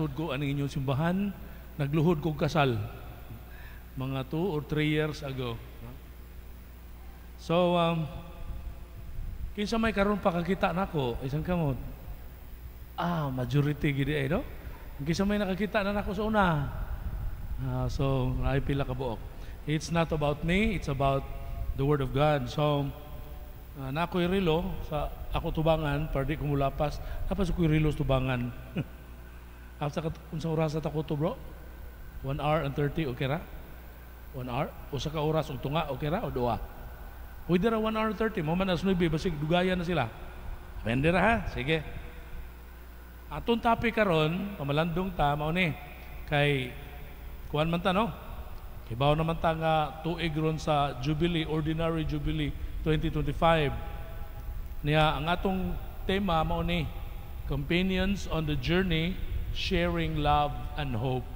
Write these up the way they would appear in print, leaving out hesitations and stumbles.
Nakasulod ko aning inyong simbahan, nagluhod kog kasal. Mga 2 or 3 years ago. So, kinsa may karon pa kakita nako, isang kamot. Ah, majority gid ay, no? Kinsa may nakakita na nako sa una. Ah, so, ay pila ka buok. It's not about me, it's about the Word of God. So, naa ko'y relo sa ako tubangan, para di ko mulapas. Tapas ko'y relo sa tubangan. After ka, unsang oras ta ko to, bro? 1 hour and 30, okay ra? 1 hour? Usa ka oras ug tunga, okay ra o duha? Pwede ra 1 hour and 30, mo man alas 9, basig dugayan na sila. Pwede ra ha? Sige. Atong topic karon, pamalandong ta mao ni kay kuan man ta, no? Kibaw naman ta nga tuig ron sa Jubilee, Ordinary Jubilee 2025. Niya ang atong tema mao ni Companions on the Journey, Sharing Love and Hope.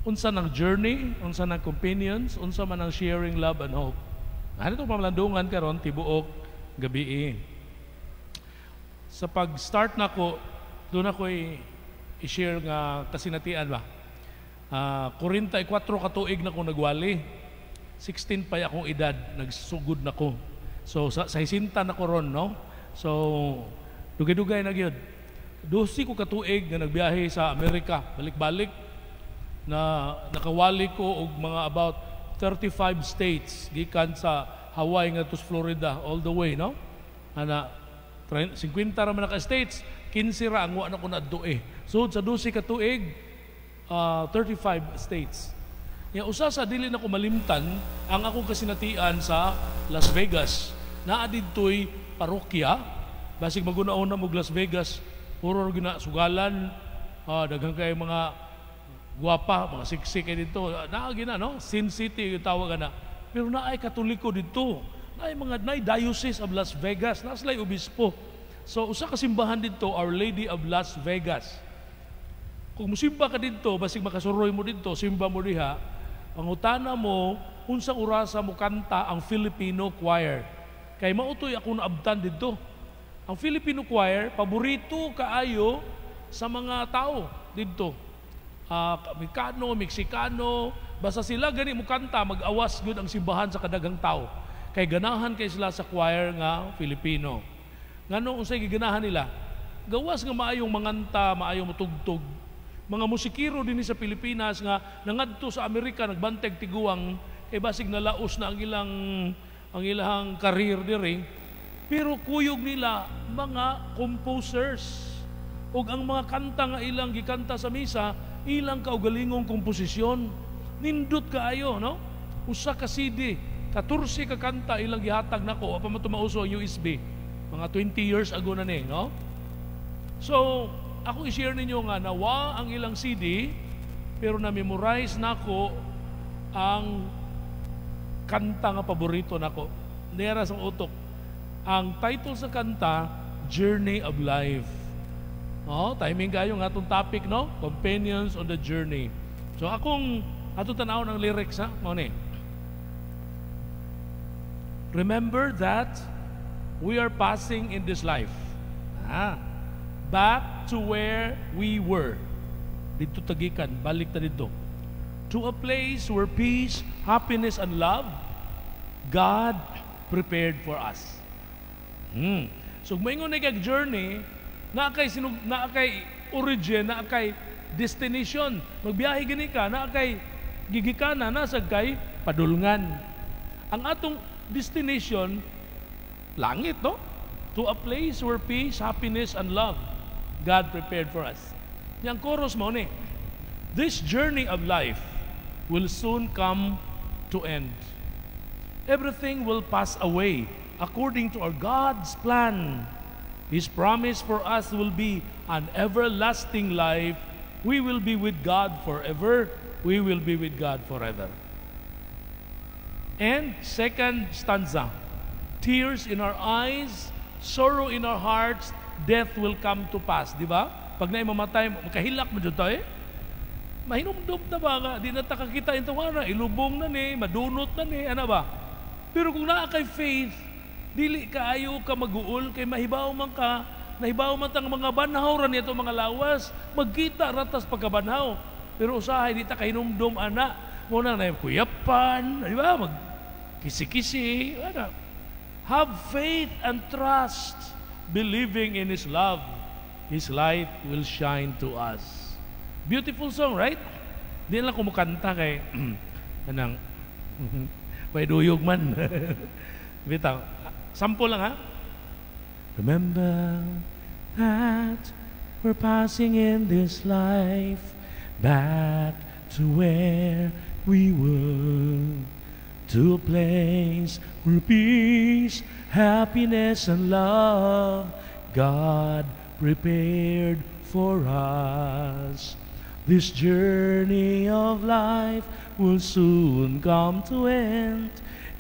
Unsa nang journey, unsa nang companions, unsa man ang sharing love and hope. Ano itong pamalandungan karon tibuok gabi. Sa pag-start nako, doon ako i-share nga kasinatian ba. 44 ka tuig na ko nagwali. 16 pa akong edad, nagsugod na ko. So sa hisinta na ko ron, no? So dugay-dugay na gyud. 12 ko katuig nga nagbiyahe sa Amerika, balik-balik na nakawali ko og mga about 35 states gikan sa Hawaii ngadto sa Florida all the way, no? Ana 50 ra man ka states, 15 ra ang wa na ko naadto eh. So sa 12 ka tuig, 35 states. Ya usa sa dili na ko malimtan ang akong kasinatian sa Las Vegas. Naa didtoy parokya, basig maguna-una mo Las Vegas, puro gina sugalan, daghan kay mga guwapa, mga siksik kay dito. Naa gina, no? Sin City yung tawag ana. Pero naay Katoliko dito. Naay mga naay Diocese of Las Vegas, naa sila'y obispo. So usa ka simbahan dito, Our Lady of Las Vegas. Kung musimba ka dito, basig makasuroy mo dito, simba mo diha, pangutana mo unsang orasa mo kanta ang Filipino choir. Kay mautoy ako naabtan dito. Ang Filipino choir, paborito kaayo sa mga tao dito. Amerikano, Meksikano, basta sila gani mo kanta, mag-awas gud ang simbahan sa kadaghang tao. Kay ganahan kay sila sa choir nga Filipino. Ngano, unsay giganahan nila? Gawas nga maayong manganta, maayong mutugtog. Mga musikero dinhi sa Pilipinas nga nangadto sa Amerika nagbanteg tiguang kay basig nalaos na ang ilang career diri. Pero kuyog nila mga composers. Ug ang mga kanta nga ilang gikanta sa misa, ilang kaugalingong komposisyon. Nindot kaayo, no? Usa ka CD, 14 ka kanta ilang gihatag nako, pa man mauso ang USB. Mga 20 years ago na ni, no? So, ako i-share ninyo nga nawa ang ilang CD, pero na-memorize nako ang kanta nga paborito nako. Nera sa utok. Ang title sa kanta, Journey of Life. Oh, timing kayo nga atong topic, no? Companions on the Journey. So akong atong tan-awon ang lyrics ha, mao ni. Remember that we are passing in this life. Back to where we were. Dito tagikan, balik ta dito. To a place where peace, happiness, and love God prepared for us. So moingon na kag journey, naa kay sinug naa kay origin, naa kay destination. Magbiyahe gani ka, naa kay gigikanan, naa sad kay padulngan. Ang atong destination langit, no? To a place where peace, happiness, and love God prepared for us. Yang chorus mo ni, this journey of life will soon come to end. Everything will pass away according to our God's plan. His promise for us will be an everlasting life. We will be with God forever. We will be with God forever. And second stanza, tears in our eyes, sorrow in our hearts, death will come to pass. Di ba? Pag na mamatay, makahilak mo dyan tayo eh. Mahinumdum na ba nga? Di na ta kakita ito na, ilubong na ni, madunot na ni, ano ba? Pero kung naa kay faith, dili kaayo ka maguol kay mahibaw man ka. Nahibaw man tang mga banhaw ra nito mga lawas, magkita ra tas pagkabanhaw. Pero usahay di ta kahinumdum ana, mo na na kuyapan, di ba? Mag kisi-kisi, ana. Have faith and trust, believing in His love. His light will shine to us. Beautiful song, right? Di lang kumukanta kay kanang may duyog man. Bitaw. Sample lang, ha. Remember that we're passing in this life back to where we were, to a place where peace, happiness, and love God prepared for us. This journey of life will soon come to end.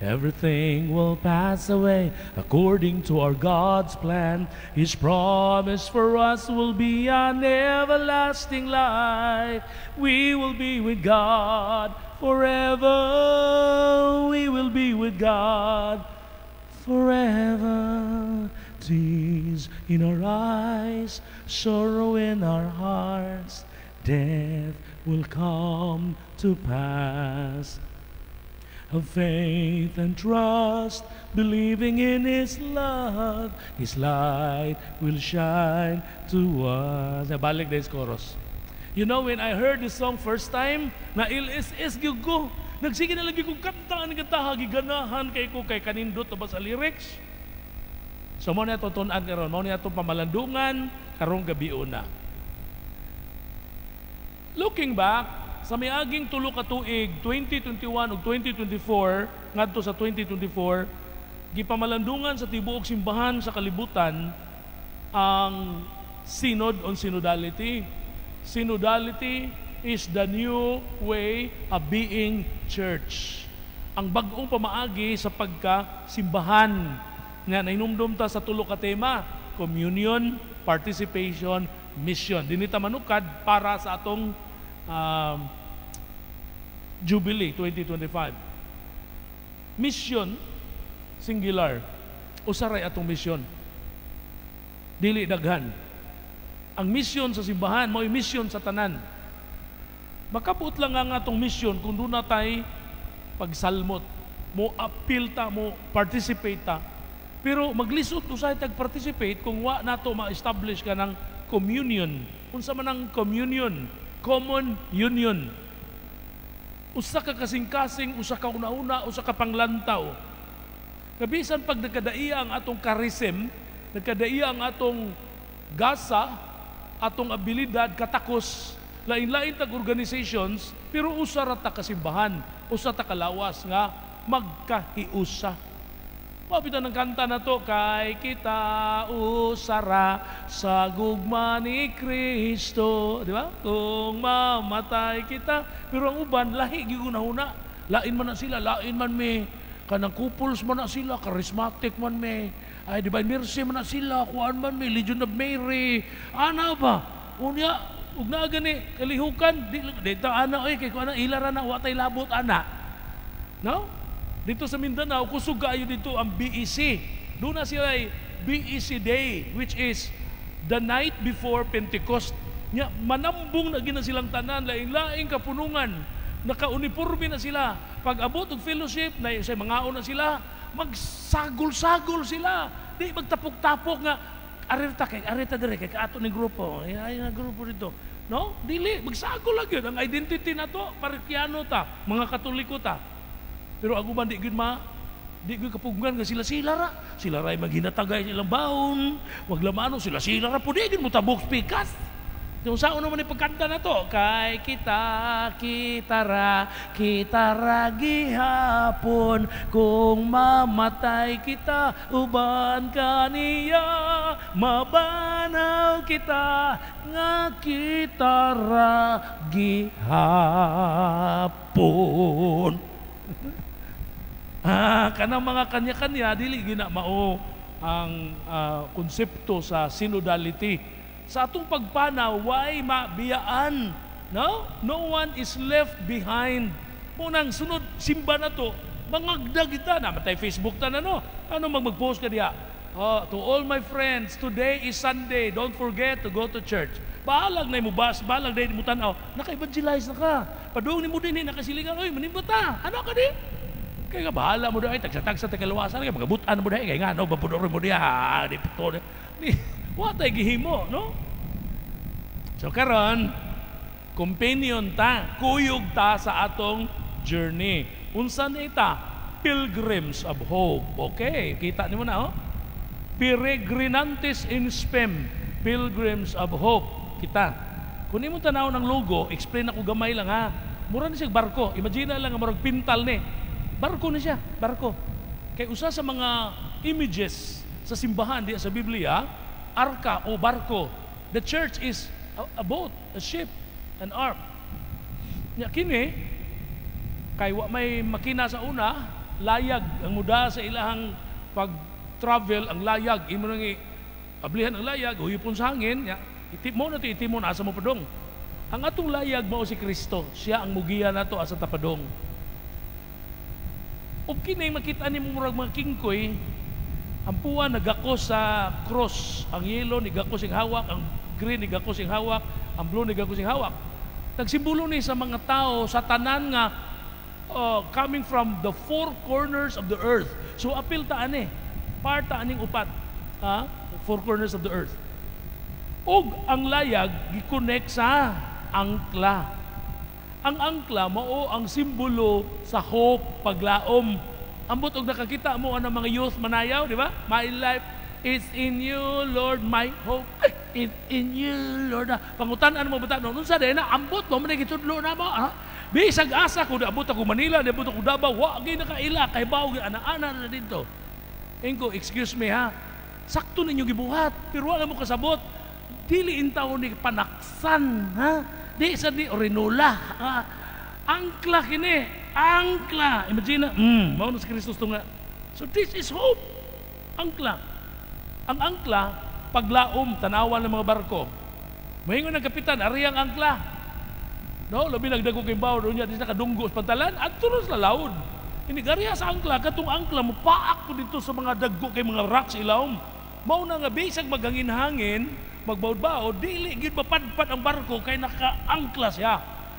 Everything will pass away according to our God's plan. His promise for us will be an everlasting life. We will be with God forever. We will be with God forever. Tears in our eyes, sorrow in our hearts, death will come to pass. Have faith and trust, believing in His love, His light will shine to us. Balik na chorus. When I heard this song first time, na LSS gyud ko. Nagsige na lagi kong kanta ang kanta, giganahan kay ko kay kanindot ba sa lyrics. So mo na tun-an karon, mao ni atong pamalandungan karong gabi una. Looking back, sa miaging 3 ka tuig, 2021 ug 2024, ngadto sa 2024, gipamalandungan sa tibuok simbahan sa kalibutan ang Synod on Synodality. Synodality is the new way of being church. Ang bag-ong pamaagi sa pagkasimbahan nga nahinumdum ta sa tulo ka tema: communion, participation, mission. Dinhi ta manukad para sa atong Jubilee 2025. Mission, singular. Usa ray atong mission. Dili daghan. Ang mission sa simbahan mao'y mission sa tanan. Makabuot lang ang atong mission kung duna tay pagsalmot, mo apil ta, mo participate ta. Pero maglisod usahay tag participate kung wa nato ma-establish ka ng communion. Unsa man ang communion? Common union. Usa ka kasing-kasing, usa ka una-una, usa ka panglantaw. Kabisan pag nagkadaiya ang atong charism, nagkadaiya ang atong gasa, atong abilidad, katakos, lain-lain tag organizations, pero usa ra ta kasimbahan, usa ta kalawas nga magkahiusa. Mao bitaw ng kanta na to, kay kita usara sa gugma ni Kristo. Di ba? Kung mamatay kita. Pero ang uban, lahi gyud huna. Lain man na sila, lain man mi. Kanang couples man na sila, charismatic man mi. Ay, Divine Mercy man na sila, kuan man mi, Legion of Mary. Ana ba? Unya, ug naa gani kalihukan, di, di ta ana oy, kay kuan ila ra na, wa tay labot ana. No? Dito sa Mindanao, kusog kaayo dito ang BEC. Doon na sila ay BEC Day, which is the night before Pentecost. Nya, manambong na gina silang tanan, laing-laing kapunungan. Naka-uniforme na sila. Pag abot og fellowship, na sa mga na sila, magsagol-sagol sila. Di magtapok-tapok nga, arirta kay, arirta dire kay ato ni grupo. Ay, ay nga grupo dito. No? Dili, magsagol lang yun. Ang identity na to, parokyano ta, mga Katoliko ta. Pero ako man di gyud ma di gyud kapugngan nga sila-sila ra. Sila ra maghinatagay silang baon, waglamano sila-sila ra pud di gyud mo tabok pikas. Yung sa naman ni pagkanta na to, kay kita, kita ra, kita ra gihapon, kung mamatay kita, uban kaniya, mabanaw kita, nga kita ra gihapon. Kanang mga kanya-kanya dili gina mao ang konsepto sa synodality. Sa atong pagpanaw, way mabiyaan. No? No one is left behind. Munang sunod simba na to, mangagdag kita na matay Facebook ta na, no. Ano mag mag-post ka diha? Oh, to all my friends, today is Sunday. Don't forget to go to church. Bahalag na mo bus, bahalag na mo tanaw. Naka-evangelize na ka. Padung nimo din, nakasiligan, "Oy, manimbot ta. Ano ka di?" Kaya nga bahala mo dahil, tagsa-tagsa tagaluwasan, kaya magabutan mo dahil, kaya nga, no, babudor mo diha, di pito, di. Wa tay gihimo, no? So karon, companion ta, kuyog ta sa atong journey. Unsa ni ta? Pilgrims of hope. Okay, kita nimo na, oh. Peregrinantes in spem, pilgrims of hope. Kita. Kung imo tanaw ng logo, explain ako gamay lang ha. Mura ni siya barko. Imagine lang nga murag pintal ni. Barko ni siya, barko. Kay usa sa mga images sa simbahan diya sa Biblia, arka o barko. The church is a boat, a ship, an ark. Nya kini kay wa may makina sa una, layag ang muda sa ilahang pag-travel. Ang layag imo nang ablihan ang layag, huyupon sa hangin, nya mo na to itimon asa mo padong. Ang atong layag mao si Kristo, siya ang mugiya nato asa ta padong. Ug kini makita nimo murag mga kingkoy, ang puwa nagakos sa cross, ang yellow nigakos sing hawak, ang green nigakos sing hawak, ang blue nigakos sing hawak. Nagsimbolo ni sa mga tao sa tanan nga coming from the four corners of the earth. So apil ta ani, part ta aning upat, ha? Four corners of the earth. Ug ang layag gi-connect sa angkla. Ang angkla mao ang simbolo sa hope, paglaom. Ambot og nakakita mo ang mga youth manayaw, di ba? "My life is in you, Lord, my hope is in you, Lord." Pangutan-an mo bata no, unsa day na ambot mo man gitudlo na mo, ha? Bisag asa ko abot ako Manila, abot ako Davao, wa gyud nakaila kay bawo gyud ana-ana na didto. Ingko, "Excuse me ha. Sakto ninyo gibuhat, pero wala mo kasabot. Dili intaw ni panaksan, ha? Di sa di orinula. Ha? Angkla kini, angkla." Imagine na, mao na si Kristo to nga. So this is hope. Angkla. Ang angkla, paglaom, tanawan ng mga barko. Moingon ang kapitan, "Ari ang angkla." No, labi nagdago kay bawo niya, di sa kadunggo sa pantalan, adto na sa laod. Inigariya sa angkla, katong angkla mo paak ko dito sa mga dagko kay mga rocks ilawom. Mao na nga bisag maghangin-hangin, magbaod-baod, dili gid mapadpad ang barko kay nakaangkla siya.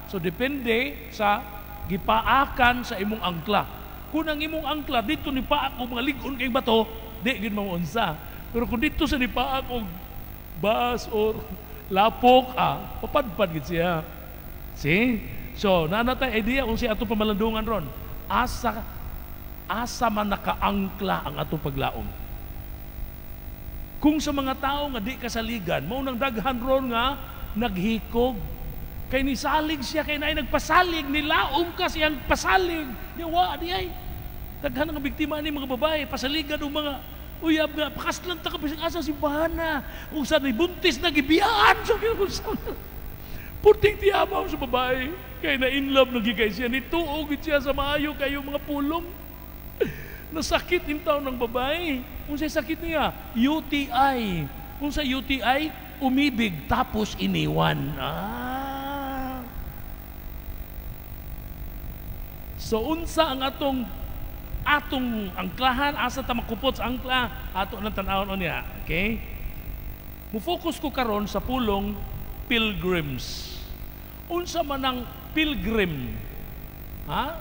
So depende sa gipaakan sa imong angkla. Kung ang imong angkla dito ni paak og mga lig-on kay bato, di gid maunsa. Pero kung dito sa nipaak og bas or lapok, ah, papadpad gid siya. See? So, naa na tay idea kung si ato pamalandungan ron. Asa man nakaangkla ang ato paglaom. Kung sa mga tao nga di kasaligan, mao nang daghan ron nga naghikog. Kay nisalig siya, kay naay nagpasalig, nilaom ka siyang pasalig. Ni wa di ay. Daghan nga biktima ni mga babae, pasaligan og mga uyab nga pakaslan ta ka bisag asa simbahan na. Kung sa buntis na gibiyaan sa kung. Purting tiyabaw sa babae. Kay na in love na kay siya. Nituo gid siya sa maayo kayo mga pulong. Nasakit in taon ng babae. Kung sa sakit niya, UTI. Kung sa UTI, umibig tapos iniwan. Ah. So unsa ang atong angklahan, asa ta makupot sa angkla, ato nang tan-awon niya. Okay? Mo-focus ko karon sa pulong pilgrims. Unsa man ang pilgrim? Ha?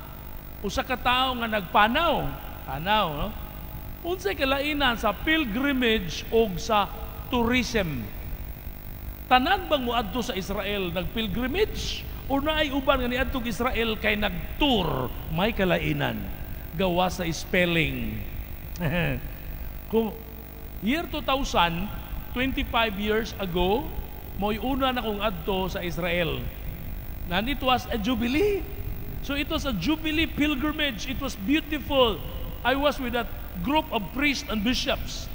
Usa ka tawo nga nagpanaw. Panaw, no? Unsay kalainan sa pilgrimage og sa tourism? Tanan bang moadto sa Israel nagpilgrimage o naay uban nga niadto Israel kay nagtour? May kalainan gawa sa spelling. Kung year 2000, 25 years ago, mo'y una na kong adto sa Israel. And it was a jubilee. So it was a jubilee pilgrimage. It was beautiful. I was with that group of priests and bishops.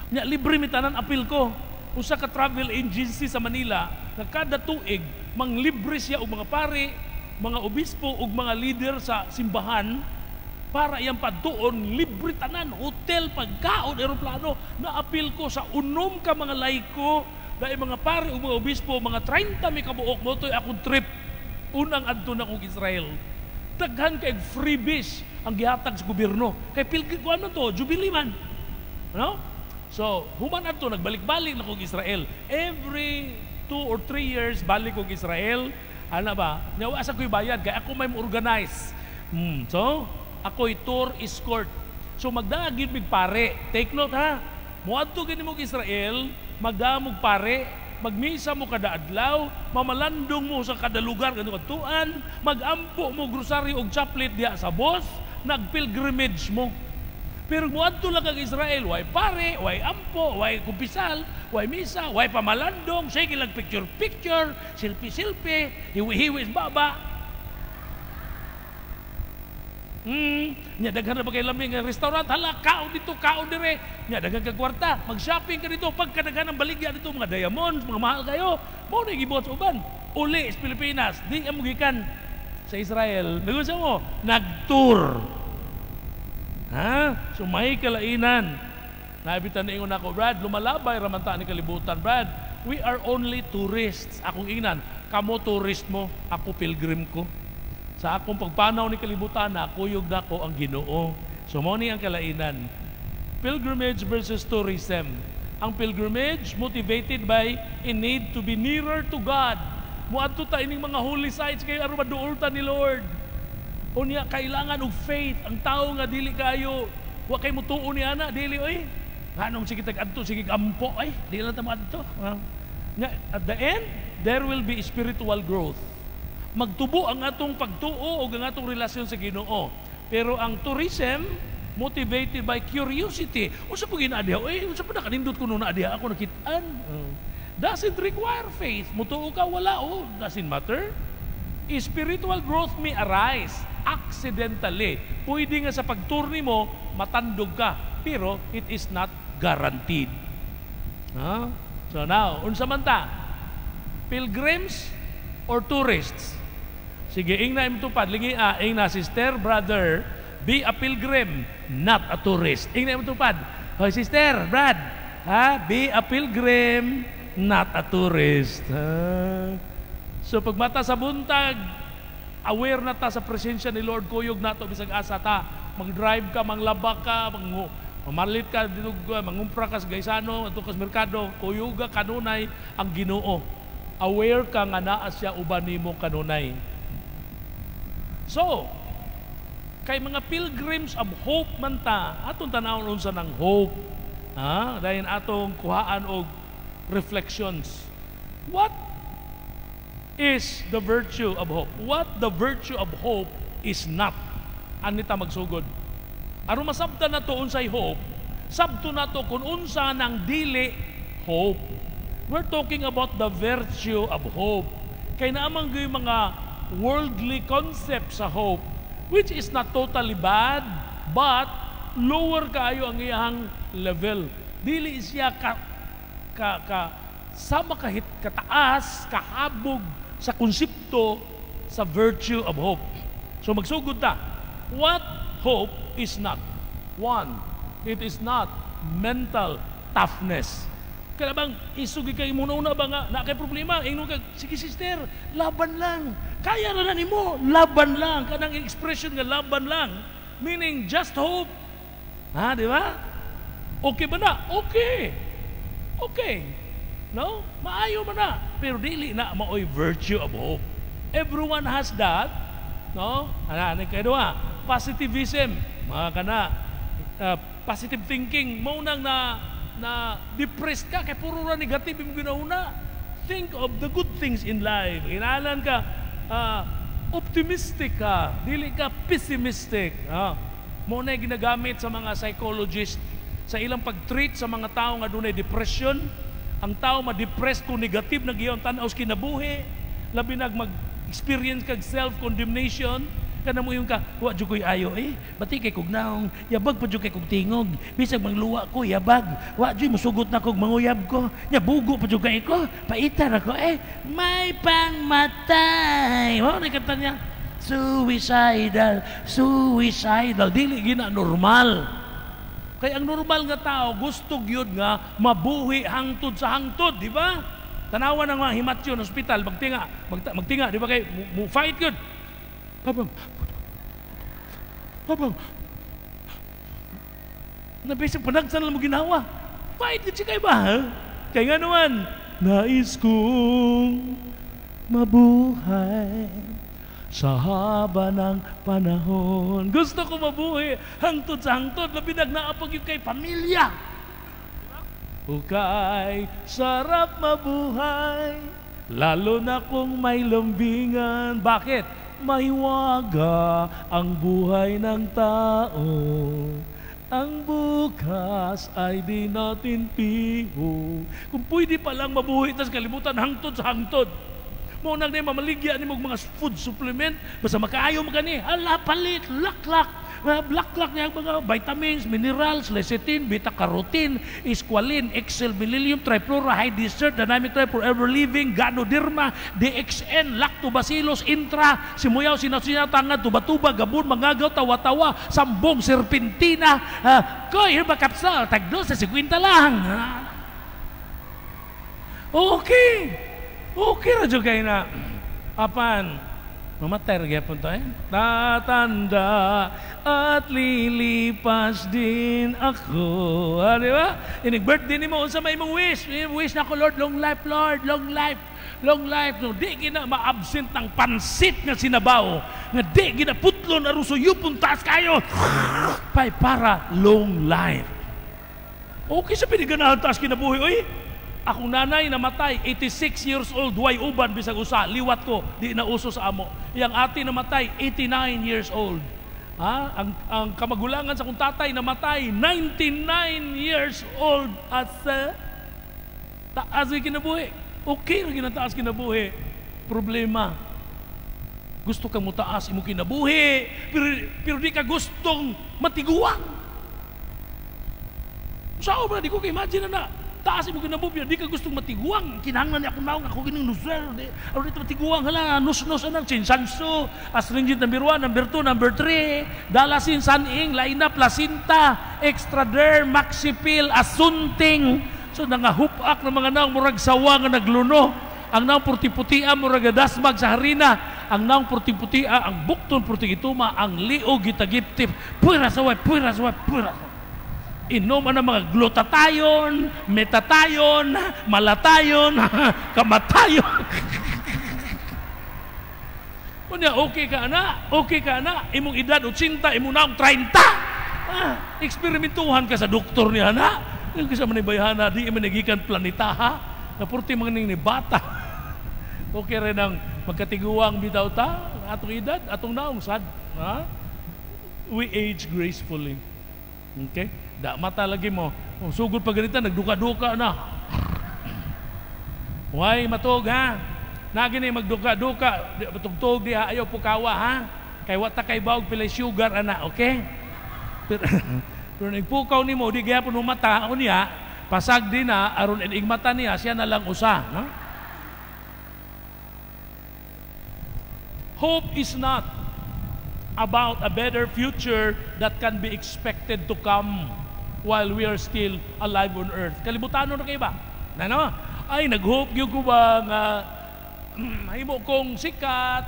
Nya libre mi tanan, apil ko. Usa ka travel agency sa Manila nga kada tuig manglibre siya og mga pari, mga obispo ug mga leader sa simbahan para iyang padtuon, libre tanan, hotel, pagkaon, eroplano. Naapil ko sa 6 ka mga laiko, dahil mga pari ug mga obispo, mga 30 mi kabuok mo to'y akong trip. Unang adto na kong Israel. Daghan kay freebies ang gihatag sa gobyerno. Kay pilgrim ko ano to, jubilee man. No? So, human adto nagbalik-balik na kog Israel. Every 2 or 3 years balik kog Israel. Ana ba? Nya wa sa ko'y bayad kay ako may mo-organize. So, ako'y tour escort. So magdaa gyud mig pare. Take note ha. Moadto gani mo Israel, magdaa mo pare, magmisa mo kada adlaw, mamalandong mo sa kada lugar nga kadtuan, magampo mo grocery og chaplet diha sa bus, nagpilgrimage mo. Pero moadto lang kag Israel, way pare, way ampo, way kumpisal, way misa, way pamalandong, sige lang picture picture, selfie selfie, hiwi-hiwi sa baba. Nya daghan na ba kay lami nga restaurant, hala kaon dito, kaon dire. Nya daghan kag kwarta, mag-shopping ka dito, pagkadaghan ng baligya dito mga diamonds, mga mahal kayo. Mao na gibuhat sa uban. Uli sa Pilipinas, di mo gikan sa Israel. Nagunsa mo, nag-tour. Ha? So may kalainan. Naibitan na ingon ako, "Brad, lumalabay raman ta ni kalibutan, Brad. We are only tourists." Akong ingnan, "Kamo tourist mo, ako pilgrim ko. Sa akong pagpanaw ni kalibutan na, kuyog na ko ang Ginoo." So mo ni ang kalainan. Pilgrimage versus tourism. Ang pilgrimage motivated by a need to be nearer to God. Muadto ta ining mga holy sites kay aron maduol ta ni Lord. Unya kailangan og faith ang tao nga dili kayo, wa kay mutuo ni ana, dili oy. Nganong sige tag adto, sige ampo ay, di lang ta moadto. Nga at the end there will be spiritual growth. Magtubo ang atong pagtuo o ang atong relasyon sa Ginoo. Pero ang tourism motivated by curiosity. Unsa po gina diha? Oy, unsa pa nakanindot kuno na diha ako nakit-an? Doesn't require faith. Mutuo ka wala oh, doesn't matter. Spiritual growth may arise accidentally. Pwede nga sa pagtour nimo matandog ka, pero it is not guaranteed. Ha? So now, unsa man ta? Pilgrims or tourists? Sige, ingna imong tupad, lingi a, ingna, "Sister, brother, be a pilgrim, not a tourist." Ingna imong tupad. "Hoy sister, brad, ha? Be a pilgrim, not a tourist." Ha? So pagmata sa buntag, aware na ta sa presensya ni Lord, kuyog nato bisag asa ta. Mag-drive ka, manglaba ka, mamalit ka dito, mangumpra ka sa Gaisano, adto ka sa merkado, kuyuga kanunay ang Ginoo. Aware ka nga naa siya uban nimo kanunay. So, kay mga pilgrims of hope man ta, atong tan-awon unsa ng hope. Ha? Dayon atong kuhaan og reflections. What is the virtue of hope? What the virtue of hope is not? Ani ta magsugod. Aron masabtan nato unsay hope, sabto nato kung unsa nang dili hope. We're talking about the virtue of hope. Kay naamang gyud mga worldly concept sa hope, which is not totally bad, but lower kayo ang iyang level. Dili siya ka ka, ka sama kahit kataas, kahabog sa konsepto sa virtue of hope. So magsugod ta. What hope is not? One, it is not mental toughness. Kaya bang isugi kay muna una ba nga na kay problema, ingnon ka, "Sige sister, laban lang. Kaya na na nimo, laban lang." Kanang expression nga "laban lang," meaning just hope. Ha, di ba? Okay ba na? Okay. Okay. No? Maayo man na. Pero dili na maoy virtue of hope. Everyone has that. No? Ana, ano kay duha? Positivism. Mga kana positive thinking mo nang na na depressed ka kay puro ra negative imong ginauna. Think of the good things in life. Inalan ka optimistic ka, dili ka pessimistic. Mo na ginagamit sa mga psychologist sa ilang pag-treat sa mga tao nga dunay depression. Ang tao ma-depressed kung negative na giyon tan-aw sa kinabuhi, labi nag mag-experience kag self-condemnation, kana mo yung ka, "Wa jud ko'y ayo eh, bati kay kog naong, yabag pa jud kay kog tingog, bisag mangluwa ko, yabag, wa jud musugot na kog manguyab ko, nya bugo pa jud kay ko, paita ra ko eh, may pangmatay." Mao na kanta niya, "Suicidal, suicidal." Dili gina normal. Kay ang normal nga tao gusto gyud nga mabuhi hangtod sa hangtod, di ba? Tanawa ng mga himatyon ospital, magtinga, magtinga, di ba kay mo fight gyud. Habang habang Nabisag panagsan lang mo ginawa. Fight gid siya kay ba? Ha? Kay nga naman, nais kong mabuhay sa haba ng panahon. Gusto ko mabuhi hangtod sa hangtod, labi nagnaapag yung kay pamilya. Ukay sarap mabuhay, lalo na kung may lambingan. Bakit? Mahiwaga ang buhay ng tao. Ang bukas ay di natin piho. Kung pwede pa lang mabuhi tas kalibutan hangtod sa hangtod. Mo nang day mamaligya ni mga food supplement basta makaayo mo kani. Hala palit, laklak. Blaklak niya mga vitamins, minerals, lecithin, beta-carotene, squalene, excel, millennium, triflora, high desert, dynamic tri, forever living, ganoderma, DXN, lactobacillus, intra, simuyaw, sinasina, tangad, tuba-tuba, gabon, mangagaw, tawa-tawa, sambong, serpentina, koy, hirba kapsal, tagdo sa 50 lang. Okay. Okay ra jud kay na. Apan, mamatay ra gyapon ta eh. Tatanda at lilipas din ako. Ah, di ba? Inig birthday nimo, unsa may imong wish? Wish na ko, Lord, long life, Lord, long life. Long life. No, di gina ma-absent ng pansit nga sinabaw. Nga di gina putlon aron suyupon taas kayo. Pay para long life. Okay sa piniganahan taas kinabuhi oy. Akong nanay namatay, 86 years old, way uban bisag usa, liwat ko, di na uso sa amo. Yang ate namatay, 89 years old. Ha? Ang kamagulangan sa akong tatay namatay, 99 years old. Asa taas ang kinabuhi. Okay ra ginataas kinabuhi. Problema. Gusto kang mutaas imong kinabuhi, pero di ka gustong matiguang. Sao ba di ko ka-imagine na taas mo kinabuhi, di ka gustong matiguang. Kinahanglan niya akong naong, ako gining nusel. Aron dito matiguang, hala, nus-nus, anang, chinsanso, astringent number 1, number 2, number 3, dalasin, saning, laina, placenta, extraderm, maxipil, asunting. So, nangahupak ng mga naong, murag sawa nga nagluno. Ang naong purti-putia, murag dasmag sa harina. Ang naong purti-putia, ang bukton purti-gituma, ang liog gitagiptip. Puwira saway, puwira saway, puwira saway. Inom ang mga glutatayon, metatayon, malatayon, kamatayon. Unya, okay ka na, okay ka na, imong edad 80, imong naong 30. Ah, eksperimentuhan ka sa doktor niya na. Yung kasi man ibayhana, di man nagikan planeta ha. Na purti mga ning ni bata. Okay rin ang magkatiguang bitaw ta, atong edad, atong naong sad. Ha? We age gracefully. Okay? Da mata lagi mo. Sugod pa ganita, nagduka-duka na. Why matog ha? Nagini magduka-duka, tugtog diha ayaw pukawa ha. Kay wa ta kay baog pilay sugar ana, okay? Pero nagpukaw nimo di gyapon mo mata unya, pasag din na aron inig mata niya siya na lang usa, no? Hope is not about a better future that can be expected to come while we are still alive on earth. Kalibutanon na kayo ba? Ano? Ay, nag-hope yun ko ba nga mahimo kong sikat,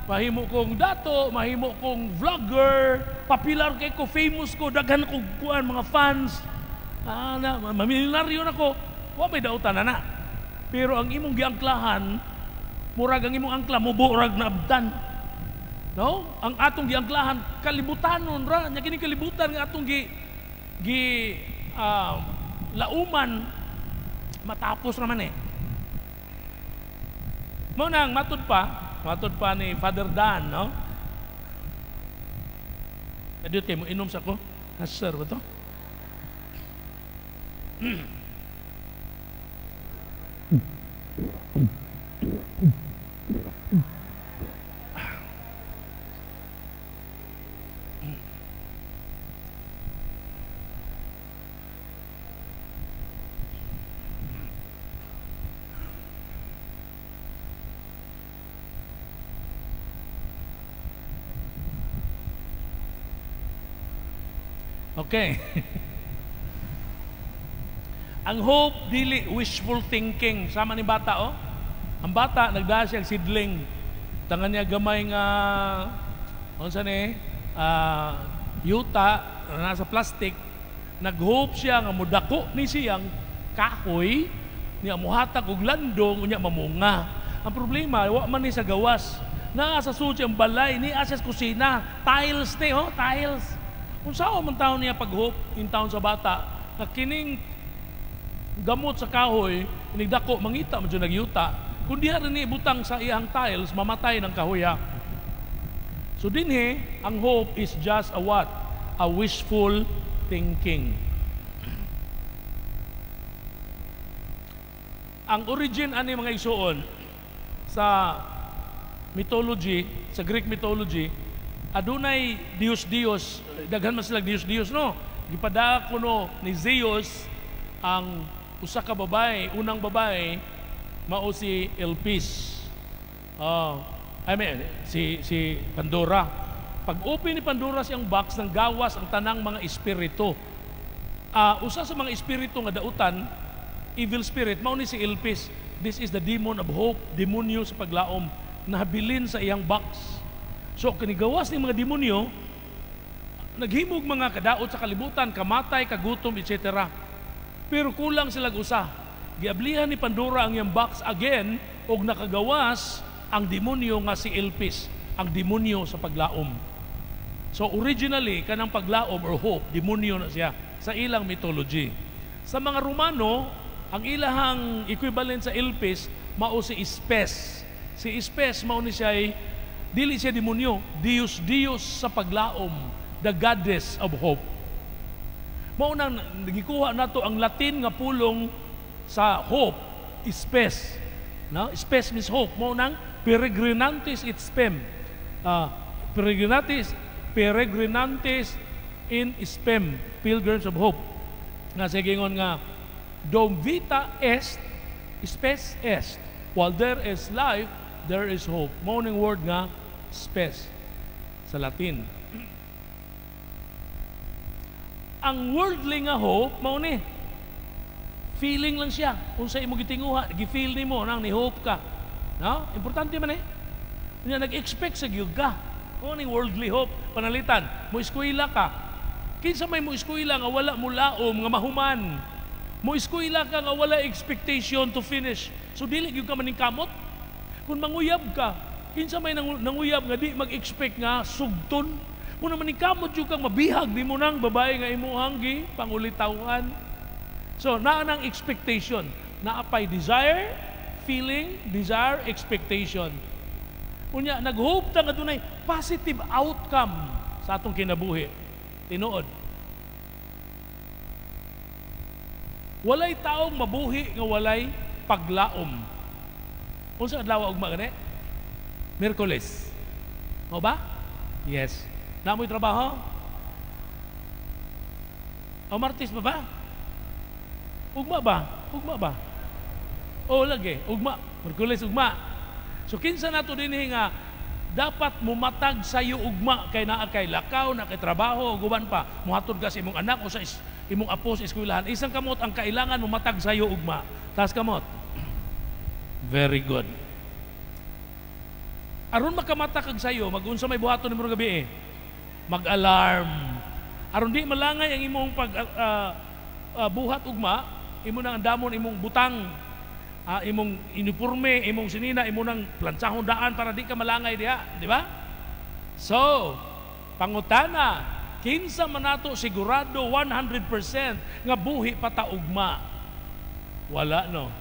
mahimo kong dato, mahimo kong vlogger, popular kay ko, famous ko, daghan ko kuan mga fans. Ah, na, mamilyonaryo na ko. Wa may dautan na na. Pero ang imong giangklahan, murag ang imong angkla, muburag na abdan. No? Ang atong giangklahan, kalibutanon ra. Nya kini kalibutan nga atong gi lauman matapos naman eh. Mao nang matud pa ni Father Dan, no? Kadiyot kay mo inom sa ko. Hasar ba to? Okay. Ang hope dili wishful thinking sama ni bata oh. Ang bata nagdala siya sidling. Tangan niya gamay nga unsa ni yuta nasa plastic. Nag-hope siya nga mudako ni siyang kahoy niya, muhatag og landong, unya mamunga. Ang problema, wa man ni sa gawas. Naa sa sulod ang balay, ni sa kusina, tiles ni oh, tiles. Unsaon man taon niya pag-hope in taon sa bata nga kining gamot sa kahoy inigdako mangita man jud nagyuta? Kung diha rin ibutang sa iyang tiles, mamatay ng kahoya. So dinhi, ang hope is just a what? A wishful thinking. Ang origin ani, mga igsuon, sa mythology, sa Greek mythology, adunay Diyos-Diyos, daghan man sila Diyos-Diyos, no? Gipada kuno ni Zeus ang usa ka babae, unang babae mao si Elpis. Oh, I mean, si si Pandora. Pag open ni Pandora siyang box, nang gawas ang tanang mga espiritu. Usa sa mga espiritu nga dautan, evil spirit, mao ni si Elpis. This is the demon of hope, demonyo sa paglaom, nabilin sa iyang box. So kinigawas ni mga demonyo, naghimog mga kadaot sa kalibutan, kamatay, kagutom, etc. Pero kulang sila usa. Giablihan ni Pandora ang iyang box again og nakagawas ang demonyo nga si Elpis, ang demonyo sa paglaom. So originally, kanang paglaom or hope, demonyo na siya sa ilang mythology. Sa mga Romano, ang ilahang equivalent sa Elpis mao si Spes. Si Spes mao ni siya ay, dili siya demonyo, Diyos Diyos sa paglaom, the goddess of hope. Mao nang gikuha nato ang Latin nga pulong sa hope, spes. No? Spes means hope. Mao nang peregrinantes in spem. Peregrinantes, peregrinantes in spem, pilgrims of hope. Nga sige nga dum vita est, spes est. While there is life, there is hope. Mao ning word nga spes sa Latin. Ang worldly nga hope mao ni feeling lang siya. Unsa imo gitinguha, gi-feel nimo nang ni hope ka. No? Importante man eh. Unya nag-expect sa gyud ka. Mao ning worldly hope. Panalitan, mo eskwela ka. Kinsa may mo eskwela nga wala mo laom nga mahuman? Mo eskwela ka nga wala expectation to finish. So dili gyud ka maningkamot. Kung manguyab ka, kinsa may nanguyab nga di mag-expect nga sugton? Kung naman kamot yung kang mabihag, di mo nang babae nga imuhang gi pangulitawan. So, naa nang expectation. Naapay desire, feeling, desire, expectation. Unya, nag-hope ta nga dunay positive outcome sa atong kinabuhi. Tinuod. Walay taong mabuhi nga walay paglaom. Unsa adlaw ugma gani? Miyerkules. Mao ba? Yes. Na mo'y trabaho? O Martes ba ba? Ugma ba? Ugma ba? O lagi, ugma. Miyerkules ugma. So kinsa nato dinhi nga dapat mumatag sayo ugma kay naa kay lakaw, na kay trabaho, ug uban pa, muhatod ka sa imong anak o sa imong apo sa eskwelahan. Isang kamot ang kailangan mumatag sayo ugma. Taas kamot. Very good. Aron makamata kag sayo, magunsa may buhaton nimo gabi eh? Mag-alarm. Aron di malangay ang imong pag buhat ugma, imo nang andamon imong butang, imong uniforme, imong sinina, imo nang plantsahon daan para di ka malangay diha, di ba? So, pangutana, kinsa man nato sigurado 100% nga buhi pa ta ugma? Wala, no.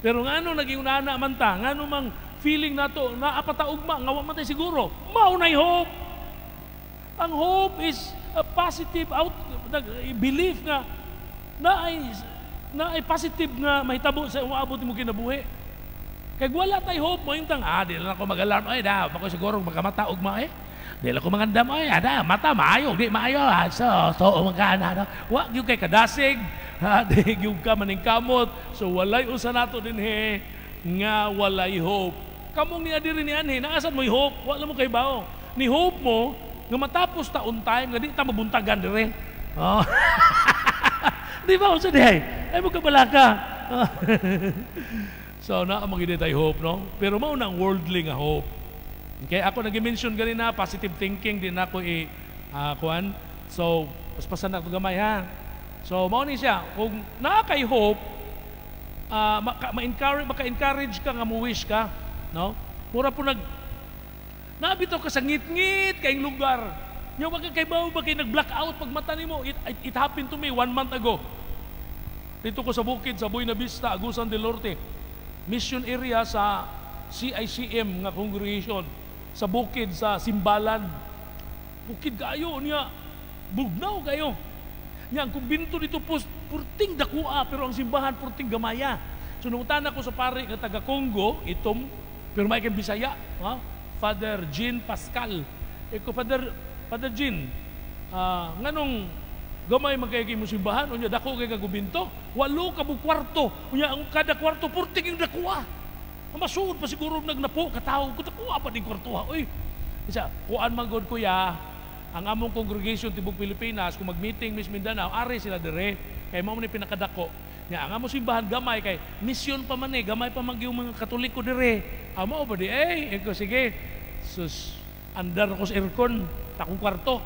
Pero ngano naging unana man ta, ngano mang feeling nato naa pa ta ugma nga wa man tay siguro? Mao nay hope. Ang hope is a positive out belief nga na ay positive nga mahitabo sa umaabot mo kinabuhi. Kay wala tay hope mo intang di lang ako mag-alarm, ay da ako siguro makamata ugma eh. Di lang ako mangandam, ay ada mata maayo di maayo so so magana no. Wa gyud kay kadasig, ha, di gyud ka maningkamot. So walay usa nato dinhi nga walay hope. Kamong niya diri ni anhi, naasan mo'y hope? Wala mo kay bao. Ni hope mo nga matapos ta on time nga di ta mabuntagan dire. Oh. Di ba unsa diay? Ay mo kabalaka. So naa man gid tay hope, no? Pero mao na ang worldly nga hope. Okay, ako nag-mention ganina positive thinking din ako i kuan. So paspasan na ko gamay ha. So mao ni siya, kung naa kay hope, maka-encourage maka-encourage ka nga mo wish ka, no? Mura po nag nabito ka sa ngit-ngit kayong lugar. Nya wa kay ba kay nag-black out pag mata nimo. It happened to me one month ago. Dito ko sa bukid sa Buena Vista, Agusan del Norte. Mission area sa CICM nga congregation sa bukid sa Simbalan. Bukid kayo niya. Bugnaw kayo. Nya ang kumbinto dito po purting dakua, pero ang simbahan purting gamaya. So nangutana ko sa pare nga taga Congo, itom pero may kay Bisaya, ha? Father Jean Pascal. Eko, Father Father Jean, nganong gamay man kay mo simbahan, unya dako kay kagubinto, walo ka kwarto, unya ang kada kwarto purting yung dakua. Masuod pa siguro nagnapo katawo ko, dakua pa ding kwarto ha. Uy. Isa, kuan man gud, kuya, ang among congregation tibok Pilipinas kung mag-meeting Miss Mindanao, ari sila dire kay mao ni pinakadako. Nya ang among simbahan gamay kay mission pa man eh, gamay pa man yung mga Katoliko dire. Amo ba di eh, eko sige. Sus, andar ko sa aircon takong kwarto.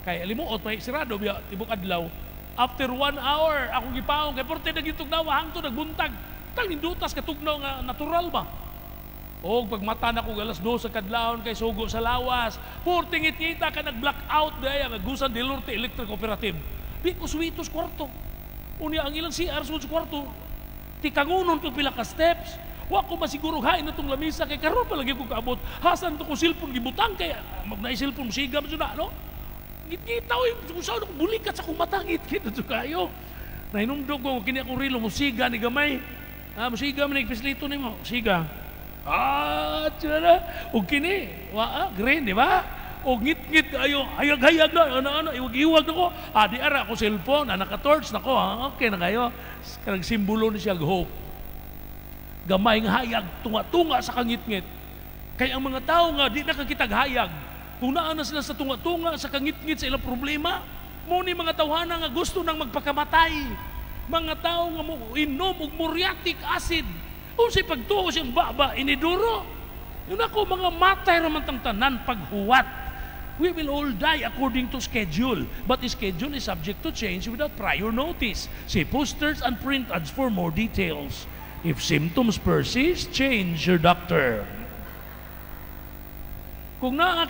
Kay limuot may sirado biya tibok adlaw. After one hour, akong gipaong kay porte nagitugnaw hangtod nagbuntag. Tang nindutas katugnaw nga natural ba? O pagmata na ko alas 2 sa kadlawon kay sugo sa lawas. Purting ngita ka nag-black out daya ang Agusan del Norte Electric Cooperative. Di ko suwitos kwarto. Unya ang ilang CR sa kwarto. Tikangunon pag pila ka steps. Wa ko masiguro hain na tong lamisa kay karon pa lagi ko kaabot. Hasan to ko cellphone gibutang kay mag na cellphone siga man na, no? Ngit-ngita oy, kung saan ko bulikat sa akong mata, ngit-ngit na kayo. Nahinumdog ko kini akong rilo musiga ni gamay. Ah, musiga man pislito nimo, siga. Ah, tsara. Og kini, wa ah, green, di ba? Og ngit-ngit kayo, hayag-hayag na, ano-ano, iwag-iwag na ko. Ah, di ara ako cellphone, ah, naka-torch na ko, ah, okay na kayo. Kanang simbolo ni siya hope. Gamay nga hayag, tunga-tunga sa kangit-ngit. Kaya ang mga tao nga di nakakitag hayag, kung naa na sila sa tunga-tunga, sa kangit-ngit sa ilang problema, mo ni mga tawhana nga gusto nang magpakamatay. Mga tao nga mo inom og muriatic acid. Unsay pagtuo siyang baba iniduro. Yun ako, mga matay raman tang tanan paghuwat. We will all die according to schedule. But the schedule is subject to change without prior notice. See posters and print ads for more details. If symptoms persist, change your doctor. Kung naa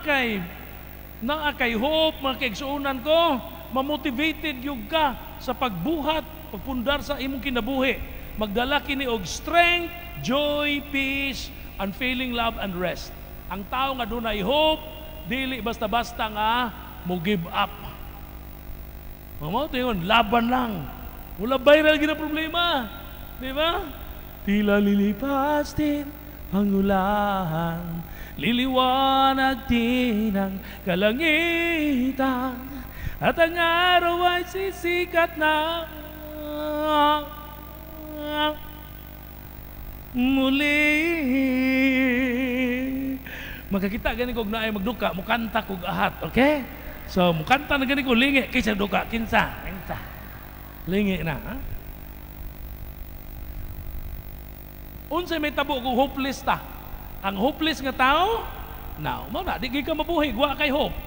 kay hope, mga kaigsuonan ko, mamotivated yung ka sa pagbuhat, pagpundar sa imong kinabuhi. Magdala kini og strength, joy, peace, unfailing love and rest. Ang tao nga dunay hope, dili basta-basta nga mo give up. Mao to yun, laban lang. Wala viral gina problema. Di ba? Tila lilipas din ang ulan, liliwanag din ang kalangitan, at ang araw ay sisikat na muli. Makakita gani kog naay magduka, mukanta kog ahat, okay? So mukanta na gani ko lingi kaysa duka, kinsa, kinsa. Lingi na, ha? Unsay may tabo kung hopeless ta? Ang hopeless nga tao, now, mao na di ka mabuhi, wa kay hope.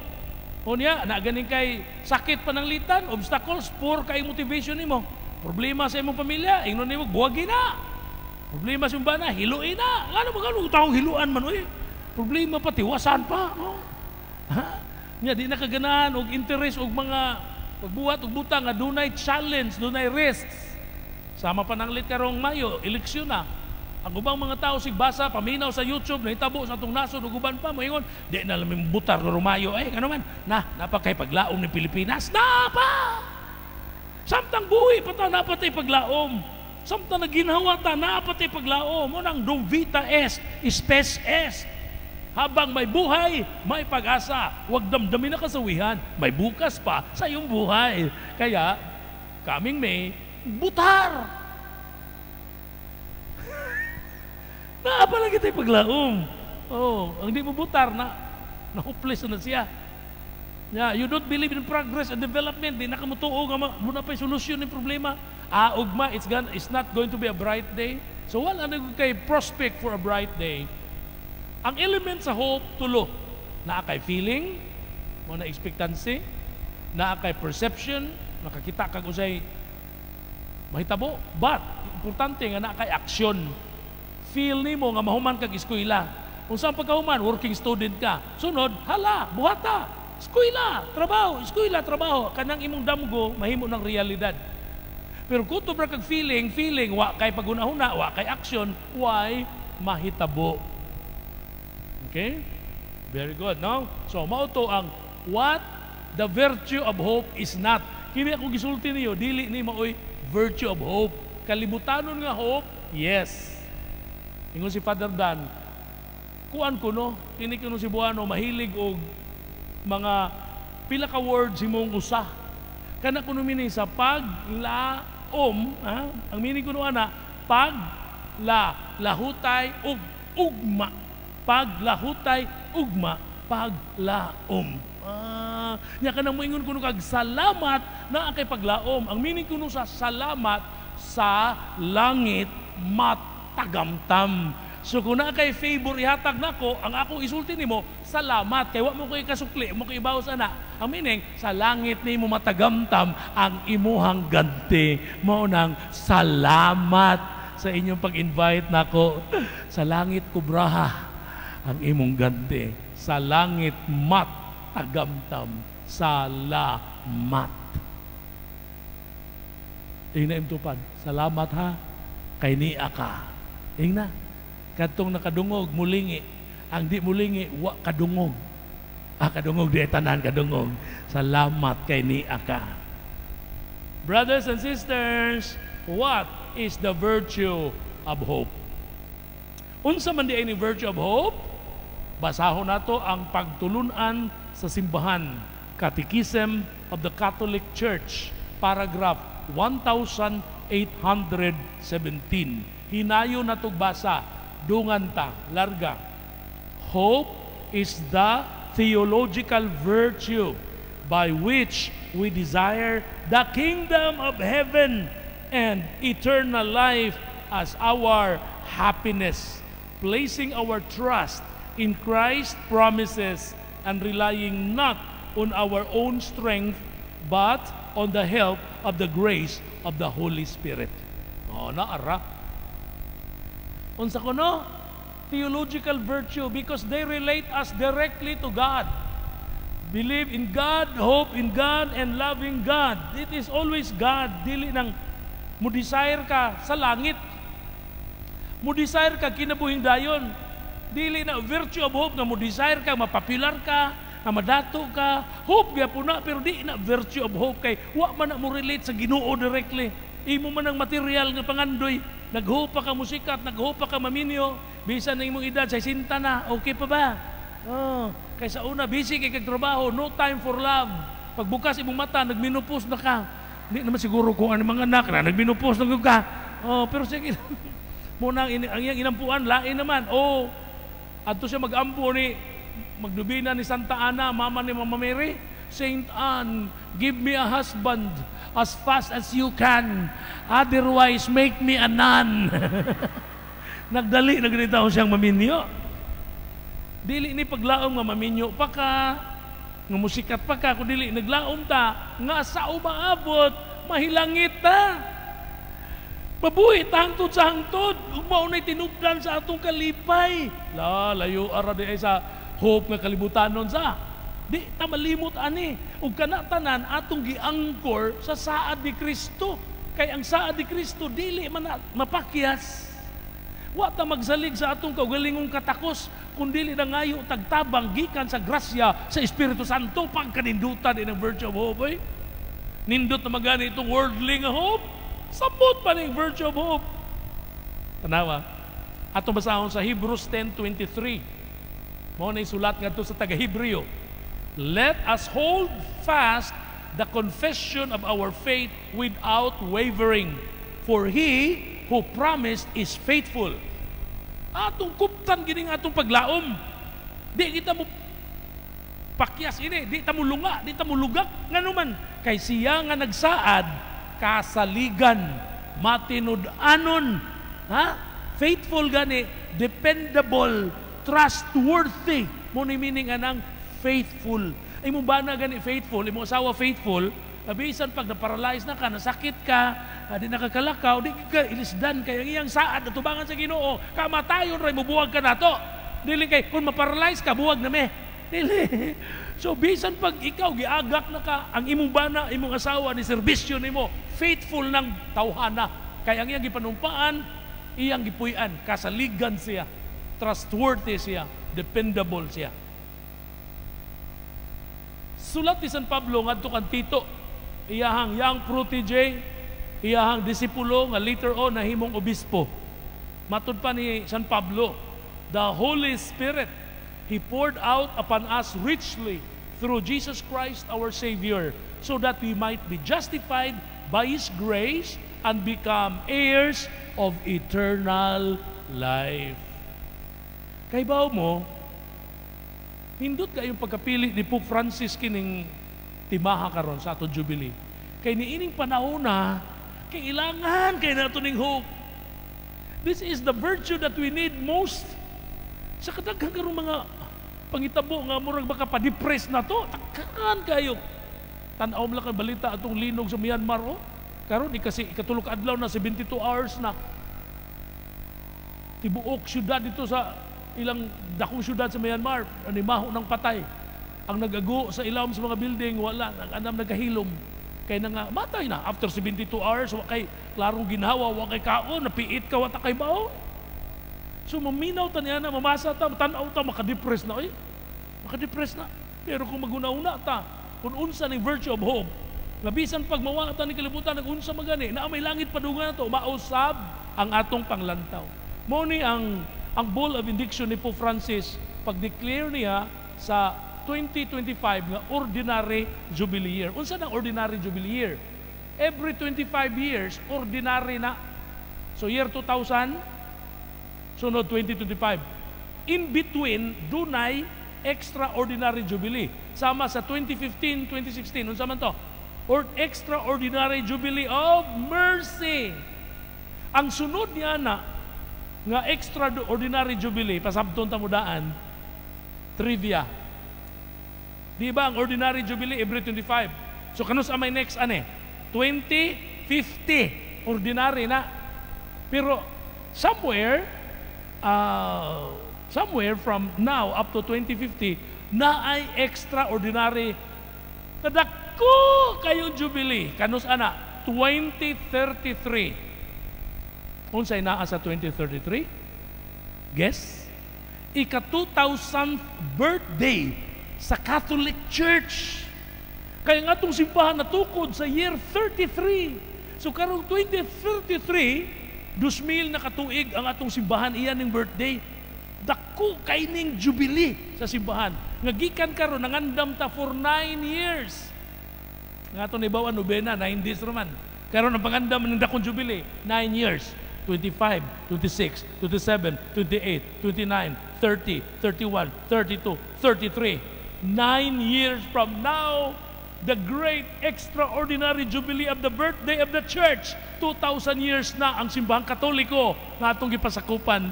Unya, na ganing kay sakit pananglitan, obstacles, poor kay motivation nimo. Problema sa imong pamilya, ingnon nimo buwagi na. Problema sa imong bana, hiluin na. Ngano ba gano taong hiluan man oy? Problema pa tiwasan pa, no? Ha? Nya di nakaganahan og interest og mga pagbuhat og butang nga dunay challenge, dunay risks. Sama pananglit karong Mayo, eleksyon na. Ang ubang mga tao sig basa paminaw sa YouTube nahitabo sa atong nasod ug uban pa moingon di na lang butar karong Mayo eh ano man na napakay paglaom ni Pilipinas na pa. Samtang buhi pa ta napatay paglaom. Samtang naginhawa ta napatay paglaom. Mo nang dum vita est spes est. Habang may buhay, may pag-asa. Huwag damdamin na kasawihan, may bukas pa sa iyong buhay. Kaya, coming May, butar! Naa pa lang kita'y paglaom. Oh, ang di mo butar, na hopeless na siya. Yeah, you don't believe in progress and development. Di na ka mutuo nga muna pa'y solusyon ng problema. Ah, ugma, it's not going to be a bright day. So wala na kay prospect for a bright day. Ang element sa hope, tulo. Naa kay feeling, mo na expectancy, naa kay perception, Makakita kag usay mahitabo. But importante nga naa kay aksyon. Feel nimo nga mahuman kag eskwela. Kung saan pagkahuman, working student ka. Sunod, hala, buhata. Eskwela, trabaho, eskwela, trabaho. Kanang imong damgo, mahimo ng realidad. Pero kutob ra kag feeling, feeling, wa kay paghuna-huna, wa kay action, why mahitabo. Okay? Very good, no? So, mao to ang what the virtue of hope is not. Kini akong gisulti niyo, dili ni maoy virtue of hope. Kalibutanon nga hope, yes. Ingon si Father Dan, kuan ko no, kini kuno si Buano mahilig og mga pila ka words himong usa. Kana kuno meaning sa paglaom, ha? Ang meaning kuno ana, pag la lahutay ug ugma. Paglahutay ugma, paglaom. Ah, nya kanang moingon kuno kag salamat naa kay paglaom. Ang meaning kuno sa salamat, sa langit matagamtam. So kung naa kay favor ihatag nako, ang ako isulti nimo, salamat kay wa mo koy kasukli, mo koy ibawas ana. Ang meaning, sa langit nimo matagamtam ang imuhang ganti. Mao nang salamat sa inyong pag-invite nako. Sa langit kubraha ang imong ganti. Sa langit matagamtam. Salamat. Ingna imtupad. Salamat ha kay nia ka. Ingna. Kadtong nakadungog mulingi. Ang di mulingi wa kadungog. Ah, kadungog di tanan kadungog. Salamat kay nia ka. Brothers and sisters, what is the virtue of hope? Unsa man di ay ni virtue of hope? Basahon nato ang pagtulunan sa simbahan, Catechism of the Catholic Church, paragraph 1817. Hinayo natog basa, dungan ta, larga. Hope is the theological virtue by which we desire the kingdom of heaven and eternal life as our happiness, placing our trust in Christ's promises and relying not on our own strength but on the help of the grace of the Holy Spirit. Oh, naara. Unsa kuno? Theological virtue because they relate us directly to God. Believe in God, hope in God, and loving God. It is always God. Dili nang mo desire ka sa langit. Mo desire ka kinabuhing dayon. Dili na virtue of hope nga mo desire ka, mapopular ka, nga madato ka. Hope gyapon na, pero di na virtue of hope kay wa man na mo relate sa Ginoo directly. Imo man ang material nga pangandoy. Naghope pa ka musikat, naghope pa ka maminyo, bisan na imong edad 60 na, okay pa ba? Oh, kay sa una busy kay kag trabaho, no time for love. Pagbukas imong mata, nagmenopause na ka. Di naman siguro kung ano mga anak na nagmenopause na ka. Oh, pero sige. Muna ang, ang iyang inampuan lain naman. Oh, adto siya magampo ni magdubina ni Santa Ana, mama ni Mama Mary. "Saint Anne, give me a husband as fast as you can. Otherwise, make me a nun." Nagdali na ganito siyang maminyo. Dili ni paglaom nga maminyo pa ka, nga musikat pa ka, kung dili naglaom ta, nga sa umaabot, mahilangit ta. Mabuhi ta hangtod sa hangtod, ug mao na'y tinubdan sa atong kalipay. La, layo ara di ay sa hope nga kalibutanon sa. Di ta malimot ani. Ug kana tanan atong giangkor sa saad ni Kristo. Kay ang saad ni Kristo dili man mapakyas. Wa ta magsalig sa atong kaugalingong katakos kun dili na ngayo tagtabang gikan sa grasya sa Espiritu Santo. Pagkanindutan din ang virtue of hope eh. Nindot na magani itong worldly nga hope. Samot pa ning virtue of hope. Tanawa. Ato basahon sa Hebrews 10:23. Mao na sulat ngadto sa taga Hebreo. "Let us hold fast the confession of our faith without wavering, for he who promised is faithful." Atong kuptan gini nga atong paglaom. Di kita mo pakyas ini, di ta mo lunga, di ta mo lugak ngano man kay siya nga nagsaad kasaligan, matinud-anon, ha? Faithful gani, dependable, trustworthy. Mo ni meaning anang faithful. Imong bana gani faithful, imong asawa faithful, Bisan pag na-paralyze na ka, nasakit ka, di nakakalakaw, di ka ilisdan kay ang iyang saad atubangan sa Ginoo, kamatayon ray mubuwag ka nato. Dili kay kung ma-paralyze ka, buwag na me. Dili. So bisan pag ikaw giagak na ka, ang imong bana, imong asawa ni serbisyo nimo, faithful ng tawhana. Kay ang iyang gipanumpaan, iyang gipuy-an, kasaligan siya, trustworthy siya, dependable siya. Sulat ni San Pablo ngadto kan Tito, iyahang young protege, iyahang disipulo nga later on nahimong obispo. Matud pa ni San Pablo, "The Holy Spirit, He poured out upon us richly through Jesus Christ our Savior, so that we might be justified by His grace and become heirs of eternal life." Kay bawo mo, nindot kayong pagkapili ni Pope Francis kining timaha karon sa atong Jubilee. Kay niining panahon na, kailangan kay nato ning hope. This is the virtue that we need most. Sa kadaghan karong mga pangitabo nga murag baka pa-depress na to, takaan kayo. Tan-aw mo lang kang balita atong linog sa Myanmar, oh. Karon ikasi ikatulo ka adlaw na, 72 hours na. Tibuok syudad dito sa ilang dakong syudad sa Myanmar, animaho ng patay. Ang nagago sa ilawom sa mga building, wala, ang anam nagahilom. Kay na nga, matay na. After 72 hours, wa kay klarong ginhawa, wa kay kaon, napiit ka, wa ta kay baon. So maminaw ta niya na, mamasa ta, tanaw ta, makadepress na. Oy, makadepress na. Pero kung maguna-una ta, kung unsa ning virtue of hope, nga bisan pag mawa ta ni kalibutan, nag-unsa magani, na may langit padungan to, mausab ang atong panglantaw. Mo ni ang bull of indiction ni Pope Francis pag-declare niya sa 2025 nga ordinary jubilee year. Unsa nang ordinary jubilee year? Every 25 years, ordinary na. So year 2000, sunod 2025. In between, dunay extraordinary jubilee. Sama sa 2015, 2016, unsa man to? Or extraordinary jubilee of mercy. Ang sunod niya na nga extraordinary jubilee, pasabton ta mo daan, trivia. Di ba ang ordinary jubilee every 25? So kanus may next ane? 2050 ordinary na. Pero somewhere from now up to 2050 na ay extraordinary kadako kayong jubilee. Kanus ana? 2033. Unsay naa sa 2033? Guess? Ika 2000th birthday sa Catholic Church. Kaya nga itong simbahan natukod sa year 33. So karong 2033, 2000 na katuig ang atong simbahan, iyan ning birthday. Dako kay ning jubilee sa simbahan. Nga gikan karon nangandam ta for 9 years. Nga ato nibawan nobena, 9 days raman. Karon ang pangandam ng dakong jubilee, 9 years. 25, 26, 27, 28, 29, 30, 31, 32, 33. 9 years from now, the great extraordinary jubilee of the birthday of the church. 2,000 years na ang Simbahang Katoliko na atong gipasakupan.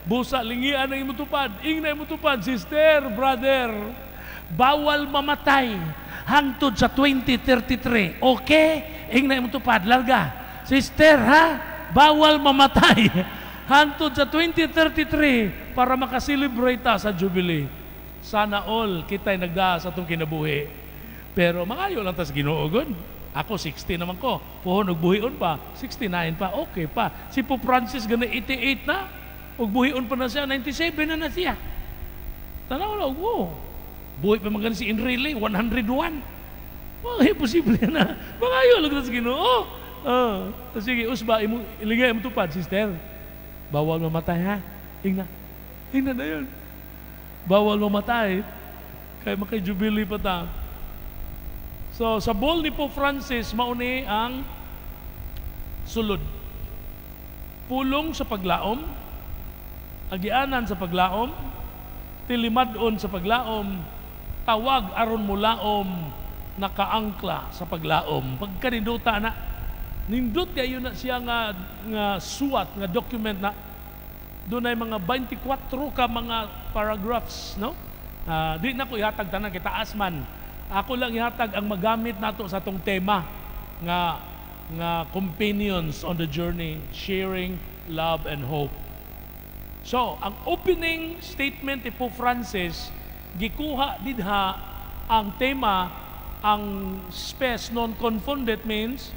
Busa, lingian ang imong tupad. Ingna imong tupad, sister, brother. Bawal mamatay hangtod sa 2033. Okay? Ingna imong tupad, larga. Sister, ha? Bawal mamatay hangtod sa 2033 para makaselebrate ta sa Jubilee. Sana all kita'y nagdaa sa atong kinabuhi. Pero mangayo lang tas Ginoo gud. Ako 60 naman ko. Puhon og buhion pa, 69 pa, okay pa. Si Pope Francis gani 88 na. Ug buhion pa na siya, 97 na na siya. Tanaw lang, oh. Buhi pa man gani si Enrile, 101. Well, imposible na. Mangayo lang tas Ginoo. Oh, sige, usba imo iligay mo tupad, sister. Bawal mamatay, ha. Ingna. Ingna na yun. Bawal mamatay. Kay makay jubilee pa ta. So sa bull ni Pope Francis, mauni ang sulod. Pulong sa paglaom, agianan sa paglaom, tilimad-on sa paglaom, tawag aron mulaom, nakaangkla sa paglaom. Pagkaninduta na, nindot kayo na siya nga suwat, nga document na doon ay mga 24 ka mga paragraphs, no? Di na ko ihatag tanan kay taas man. Ako lang ihatag ang magamit nato sa atong tema nga companions on the journey, sharing love and hope. So, ang opening statement ni Pope Francis, gikuha dinha ang tema, ang "Spes non confundet" means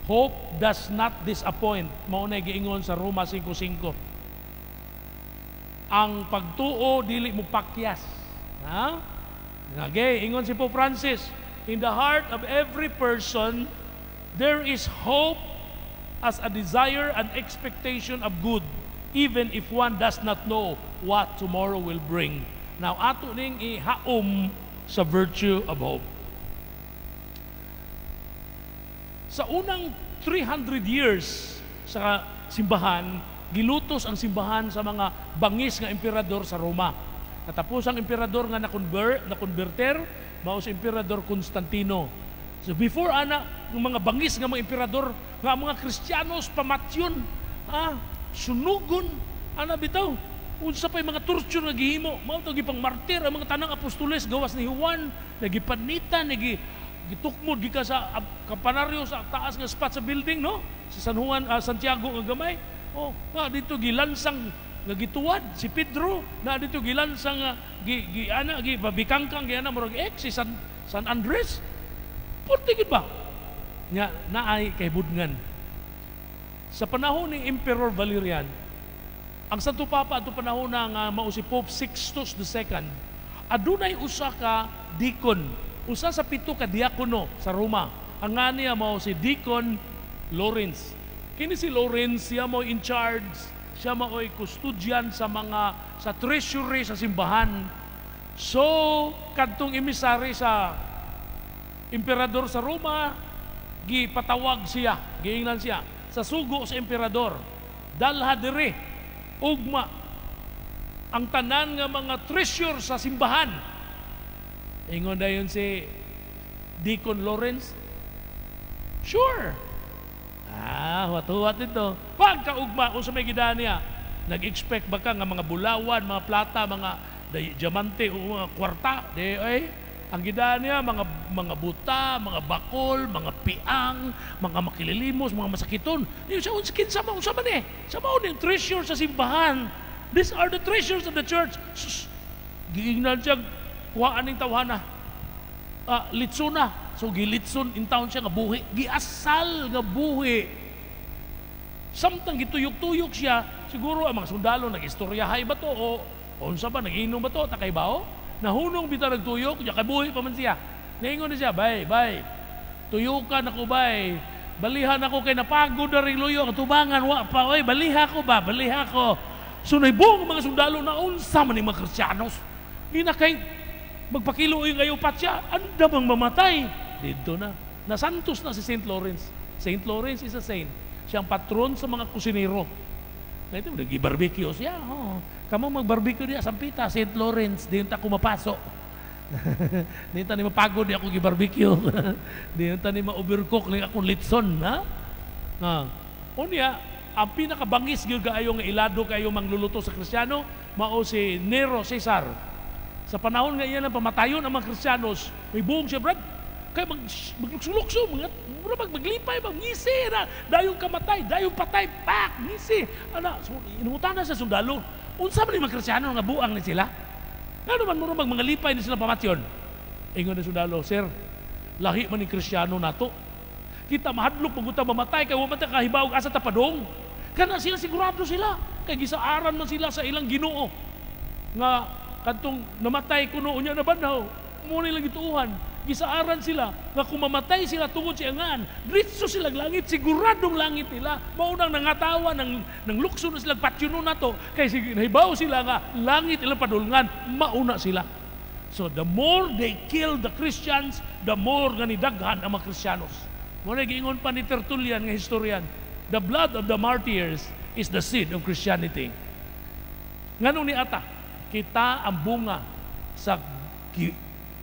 hope does not disappoint. Mao na giingon sa Roma 5:5. Ang pagtuo dili mo pakyas. Ha? Okay, ingon si Pope Francis, "In the heart of every person there is hope as a desire and expectation of good, even if one does not know what tomorrow will bring." Now, ato ning ihaom sa virtue of hope. Sa unang 300 years sa simbahan, gilutos ang simbahan sa mga bangis nga emperador sa Roma. Natapos ang emperador nga na-converter, mao si Emperador Constantino. So before ana, ng mga bangis nga mga emperador, nga ang mga Kristiyanos pamatyon, sunugon, ana bitaw. Unsa pa'y mga torture nga gihimo, mao to gipang martir ang mga tanang apostoles gawas ni Juan, nagipanita, nagi gitukmod gikan sa kampanaryo sa taas nga spot sa building, no? Sa San Juan, Santiago nga gamay. Oh, nga dito gilansang nga gituwad si Pedro, na dito gilansang nga gi, gi ana gi babikangkang gi ana murag ex si San Andres. Purti gid ba? Nya naay kay budngan. Sa panahon ni Emperor Valerian, ang Santo Papa ato panahon na nga mao si Pope Sixtus II, adunay usa ka deacon, usa sa pito ka diakono sa Roma. Ang nga niya mao si Deacon Lawrence. Kini si Lawrence, siya mo in charge, siya mao'y custodian sa mga sa treasury sa simbahan. So, kadtong emissary sa emperador sa Roma, gipatawag siya, giingnan siya sa sugo sa emperador, "Dalha diri ugma ang tanan nga mga treasure sa simbahan." Ingon dayon si Deacon Lawrence, "Sure." Huwat-huwat ito. Pagkaugma, kung sa may gidaan niya, nag-expect ba ka nga mga bulawan, mga plata, mga diamante, o mga kwarta? Di, ay, ang gidaan niya, mga buta, mga bakol, mga piang, mga makililimos, mga masakiton. Yung sa kinsa man, unsa man eh. Sa mao ni treasure sa simbahan. These are the treasures of the church. Sus, giingnan siya, kuhaan ning tawhana. Litson na. So gilitson in town siya nga buhi. Giasal nga buhi. Samtang gituyok-tuyok siya, siguro ang mga sundalo nag-istoryahay ba to o unsa ba, nag-inom ba to, takay bao? Nahunong bitaw nagtuyok, ya kay buhi pa man siya. Niingon na siya, "Bay, bay, tuyukan ako, bay. Balihan ako kay napagod na ring luyo, ang tubangan, wa pa, oy, baliha ko ba, baliha ko." So naibong ang mga sundalo na unsa man ni mga Kristiyanos. Ina kay magpakilo yung ngayon pat siya, anda bang mamatay? Dito na. Nasantos na si St. Lawrence. St. Lawrence is a saint. Siyang patron sa mga kusinero. Ito, nag-barbecue siya. Oh. Kamo mag-barbecue diya, Sampita, St. Lawrence, di ta kumapaso. Di ta ni mapagod di ako gi-barbecue. Di ta ni ma-overcook ni akong litson, ha? Ha. Unya, ang pinakabangis gyud kaayo nga ilado kayo mangluluto sa Kristiyano, mao si Nero Caesar. Sa panahon nga iya nang pamatayon ang mga Kristiyanos, may buong siya, brad. Kay maglukso-lukso, mga mura maglipay, magngisi na, dayong kamatay, dayong patay, pak, ngisi. Ana, so, inutan na sa sundalo. Unsa man ni mga Kristiyano nga buang ni sila? Ngano man mura mag mga lipay ni sila pamatyon? Ingon ni sundalo, "Sir, lahi man ni Kristiyano nato. Kita mahadlok pag mamatay kay wa man ta kahibaw asa ta padong. Kana sila sigurado sila kay gisaaran man sila sa ilang Ginoo nga kadtong namatay kuno unya na banhaw mo nilang gituohan. Gisaaran sila nga kung mamatay sila tungod sa angan, diretso sila langit, siguradong langit nila. Maunang nangatawa ng lukso na sila patyuno nato kay nahibaw sila nga langit ilang padulngan, mauna sila." So the more they kill the Christians, the more nga nidaghan ang mga Kristiyanos. Mo na giingon pa ni Tertullian nga historian, "The blood of the martyrs is the seed of Christianity." Nganong ni ata kita ang bunga sa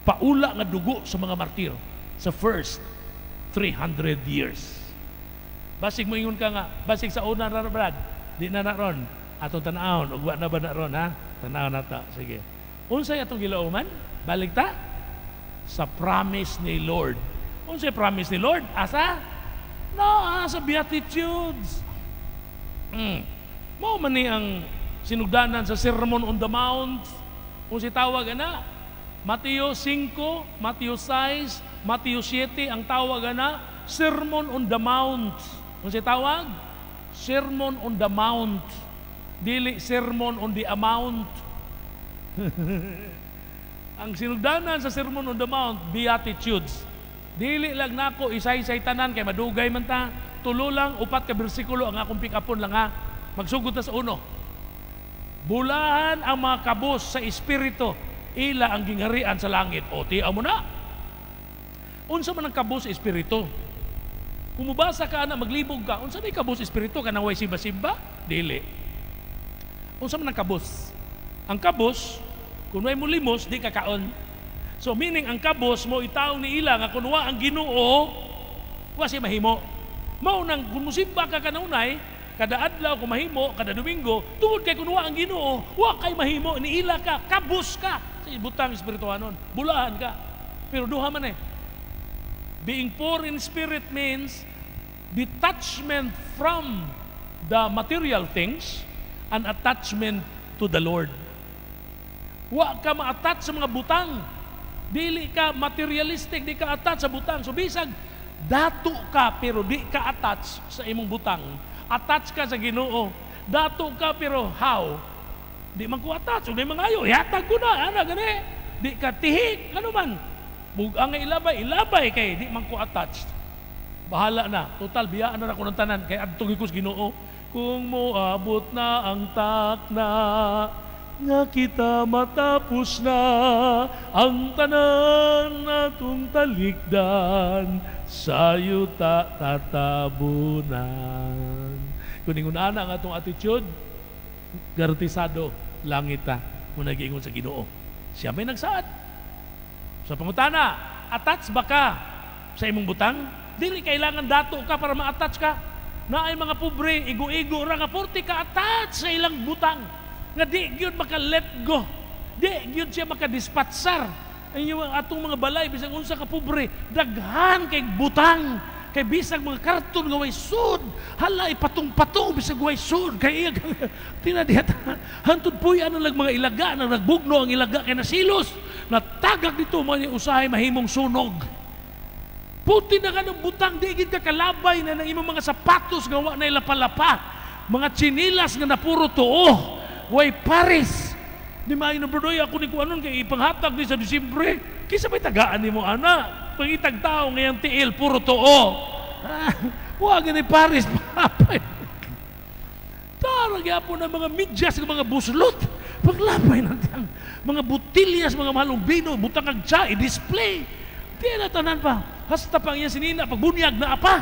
paula nga dugo sa mga martir sa first 300 years. Basig mo ingon ka nga, basig sa una na brad, di na na ron. Atong tan-awon, ug wa na ba na ron, ha? Tan-awon na ta. Sige. Unsay atong gilauman? Balik ta? Sa promise ni Lord. Unsay promise ni Lord? Asa? No, sa Beatitudes. Mao man ni ang sinugdanan sa Sermon on the Mount. Kung si tawag ana, Mateo 5, Mateo 6, Mateo 7, ang tawag ana, Sermon on the Mount. Kung si tawag, Sermon on the Mount. Dili Sermon on the Amount. Ang sinugdanan sa Sermon on the Mount, Beatitudes. Dili lang nako isay-isay tanan kay madugay man ta. Tulo lang, upat ka bersikulo ang akong pikapon lang ha. Magsugod ta sa uno. Bulahan ang mga kabos sa espiritu, ila ang gingharian sa langit. O tiya mo na. Unsa man ang kabos sa espiritu? Kung mubasa ka ana, maglibog ka, unsa may kabos sa espiritu? Kanang way simba-simba? Dili. Unsa man ang kabos? Ang kabos, kung way mo limos, di ka kaon. So meaning ang kabos mo itaw ni ila nga kun wa ang Ginoo, wa siya mahimo. Mao nang kung musimba ka kanunay, kada adlaw kung mahimo, kada Domingo, tungod kay kun wa ang Ginoo, wa kay mahimo, ni ila ka, kabos ka sa butang espirituhanon, bulahan ka. Pero duha man eh. Being poor in spirit means detachment from the material things and attachment to the Lord. Wa ka ma-attach sa mga butang. Dili ka materialistic, di ka attach sa butang. So bisag dato ka pero di ka attach sa imong butang. Attach ka sa Ginoo. Dato ka pero how? Di man ko attach, ug di mangayo, ihatag ko na, ana gani. Di ka tihik, ano man. Bug-ang nga ilabay, ilabay kay di man ko attached. Bahala na, total biyaan na ako ng tanan kay adto gyud ko sa Ginoo. Kung moabot na ang takna nga kita matapos na ang tanan natong talikdan, sayo ta tatabunan. Kung ingon ana ang atong attitude, garantisado langit ta kung nagiingon sa Ginoo. Siya may nagsaad. Sa pangutana, attach ba ka sa imong butang? Dili kailangan dato ka para ma-attach ka. Naay mga pobre, igo-igo ra nga purti ka attach sa ilang butang. Nga di gyud maka-let go. Di gyud siya maka-dispatsar. Ang atong mga balay, bisag unsa ka pobre, daghan kay butang. Kay bisag mga karton nga way sud, hala ipatong-patong bisag way sud kay iya tinadihat hantod puy ano lang mga ilaga nang nagbugno ang ilaga kay nasilos, natagak dito man usahay mahimong sunog. Puti na ka ng butang, di gid ka kalabay na ng imong mga sapatos nga wa na ilapalapa, mga tsinilas nga napuro tuo, way paris. Di maayo na brodoy ako ni kuanon kay ipanghatag ni sa Disyembre. Kinsa may tagaan nimo ana? Pangitag tao ngayang tiil puro tuo. Wa gani paris papay. Tara gyapon ang mga medyas ng mga buslot. Paglabay natin mga botilyas, mga mahalong bino, butang kag tsa, i-display. Di na tanan pa. Hasta pang iya sinina, pagbunyag na apa.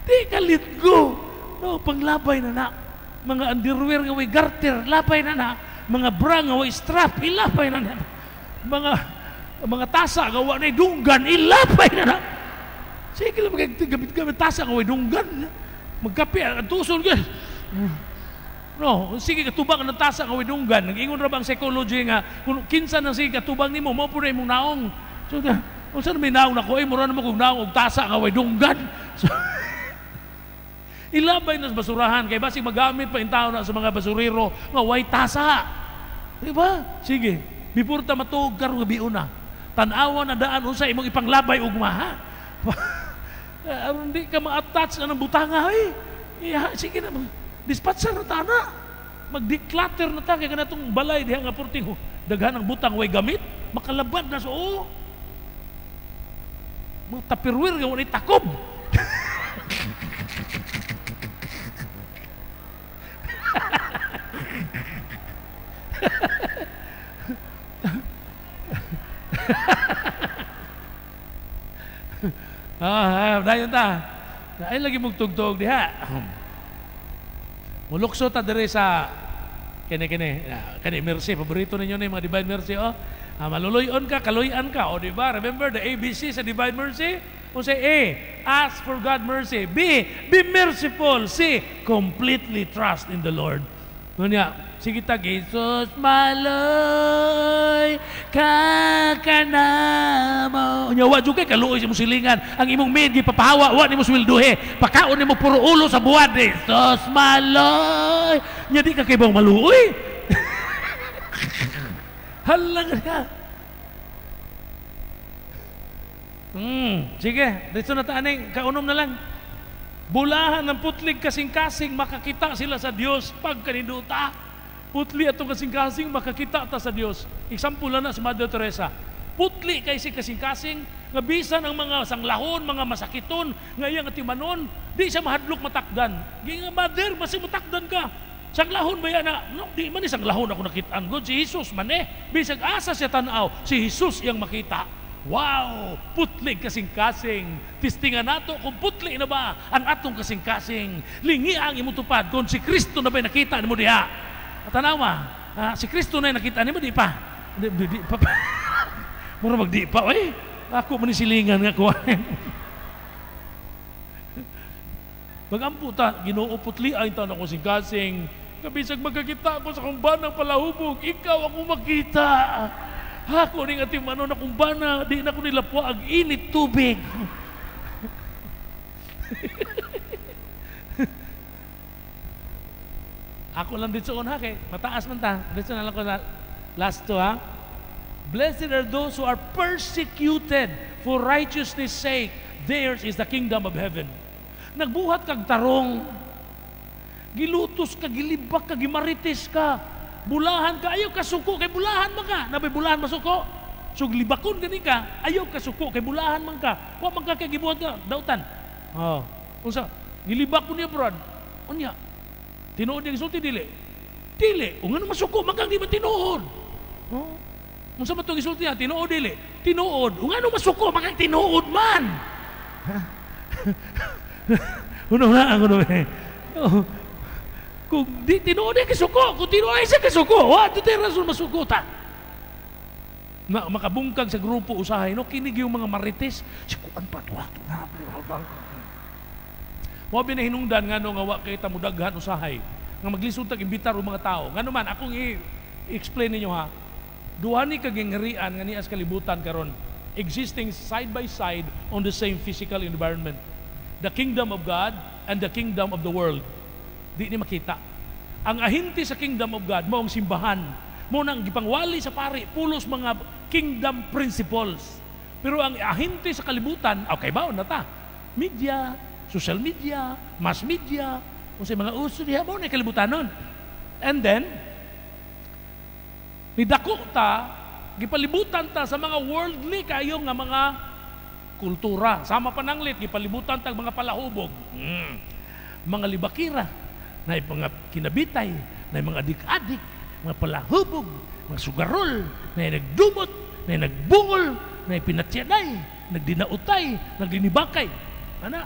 Di ka let go. No, panglabay na na. Mga underwear nga way garter, labay na na. Mga bra nga way strap, ilabay na na. Mga tasa nga wa na dunggan, ilabay na na. Sige lang, gamit-gamit tasa nga way dunggan. Magkape, ang tuson ka. No, sige katubang ng tasa nga way dunggan. Nag-ingon ra ba ang psychology nga kung kinsa nang sige katubang nimo, mao pud imong naong. So, unsa may naong nako ay mura naman kog naong og tasa nga way dunggan. So, ilabay na sa basurahan kay basig magamit pa intawon na sa mga basurero nga way tasa. Di ba? Sige, before ta matuog karong gabi una. Tan-awa na daan unsa imong ipanglabay ugma ha. Aron di ka ma-attach na ng butanga oy. Iya, sige na dispatcher na ta na. Mag-declutter na ta kay kanatong balay diha nga purting daghan ang butang way gamit, makalabad na so oh. Mga tupperware nga walay takob. Dayon ta. Ay lagi mugtugtog diha. Mulukso ta diri sa kini kini kani mercy, paborito ninyo ni mga Divine Mercy oh. Maluloy-on ka, kaluy-an ka, o di ba? Remember the ABC sa Divine Mercy? O say A, ask for God mercy. B, be merciful. C, completely trust in the Lord. Unya, sige ta, Jesus maloy ka kanamo. Unya, wa jud kay kaluoy sa imong silingan. Ang imong maid gipapahawa, wa nimo swelduhe. Pakaon nimo puro ulo sa buwan. Jesus maloy. Nya di ka kay bang maluoy. Hala ka. Sige, dito na ta aning kaunom na lang. Bulahan ng putlig kasing-kasing, makakita sila sa Dios pagkaninduta. Putli atong kasing-kasing, makakita ta sa Dios. Example na si Mother Teresa. Putli kay si kasing-kasing, nga bisan ang mga sanglahon, mga masakiton, nga iyang atimanon, di siya mahadlok matakdan. Gi nga Mother, basi matakdan ka. Sanglahon ba yan na? No, di man ni sanglahon ako nakitaan. God, si Jesus man eh. Bisag asa siya tanaw, si Jesus iyang makita. Wow! Putlig kasing-kasing. Tistingan nato kung putli na ba ang atong kasing-kasing. Lingi ang imong tupad kung si Kristo na ba nakita nimo diha. Tanawa, si Kristo na nakita nimo di pa. Di, di, di pa. Mura magdi pa oy. Ako man ni silingan nga kuan. Magampo ta, Ginoo putli ay taon ako kasing-kasing. Kabisag magkakita ako sa kumbanang palahubog, ikaw ako makita. Ako ning ating manon na kumbana, di na ko nilapwa ang init tubig. Ako lang dito ha, kay mataas man ta. Dito na lang ko na last to ha. Blessed are those who are persecuted for righteousness' sake. Theirs is the kingdom of heaven. Nagbuhat kag tarong, gilutos ka, gilibak ka, gimarites ka. Bulahan ka, ayaw ka suko, kay bulahan man ka. Nabay bulahan masuko. So libakon gani ka, ayaw ka suko, kay bulahan man ka. Wa man ka kay gibuhat ka, dautan. Oh. Unsa? Gilibak ko niya, brad. Unya. Tinuod niya gisulti dili. Dili. Ug ngano masuko man kang di ba tinuod? Oh. Unsa man to gisulti niya? Tinuod dili. Tinuod. Ug ngano masuko man kang tinuod man. Uno na ang uno eh. Oh. Kung di tinuod ay kisuko, kung tinuod ay siya kisuko, wa di rason masuko ta. Na makabungkag sa grupo usahay no kinig yung mga marites, si kuan pa tuwa na. Wa binahinungdan ngano nga wa kay ta mudaghan usahay nga maglisod tag imbitar og mga tao. Ngano man akong i-explain ninyo ha. Duha ni kagingrian nga nias kalibutan karon, existing side by side on the same physical environment. The kingdom of God and the kingdom of the world. Di ni makita. Ang ahinti sa kingdom of God mao ang simbahan. Mao nang gipangwali sa pari pulos mga kingdom principles. Pero ang ahinti sa kalibutan, okay ba na ta? Media, social media, mass media, unsay mga uso diha mao na kalibutan nun. And then nidako ta, gipalibutan ta sa mga worldly kayo nga mga kultura. Sama pananglit gipalibutan ta mga palahubog. Mga libakira, na mga kinabitay, na mga adik-adik, mga palahubog, mga sugarol, na nagdumot, na nagbungol, na pinatyanay, nagdinautay, nagdinibakay, ana,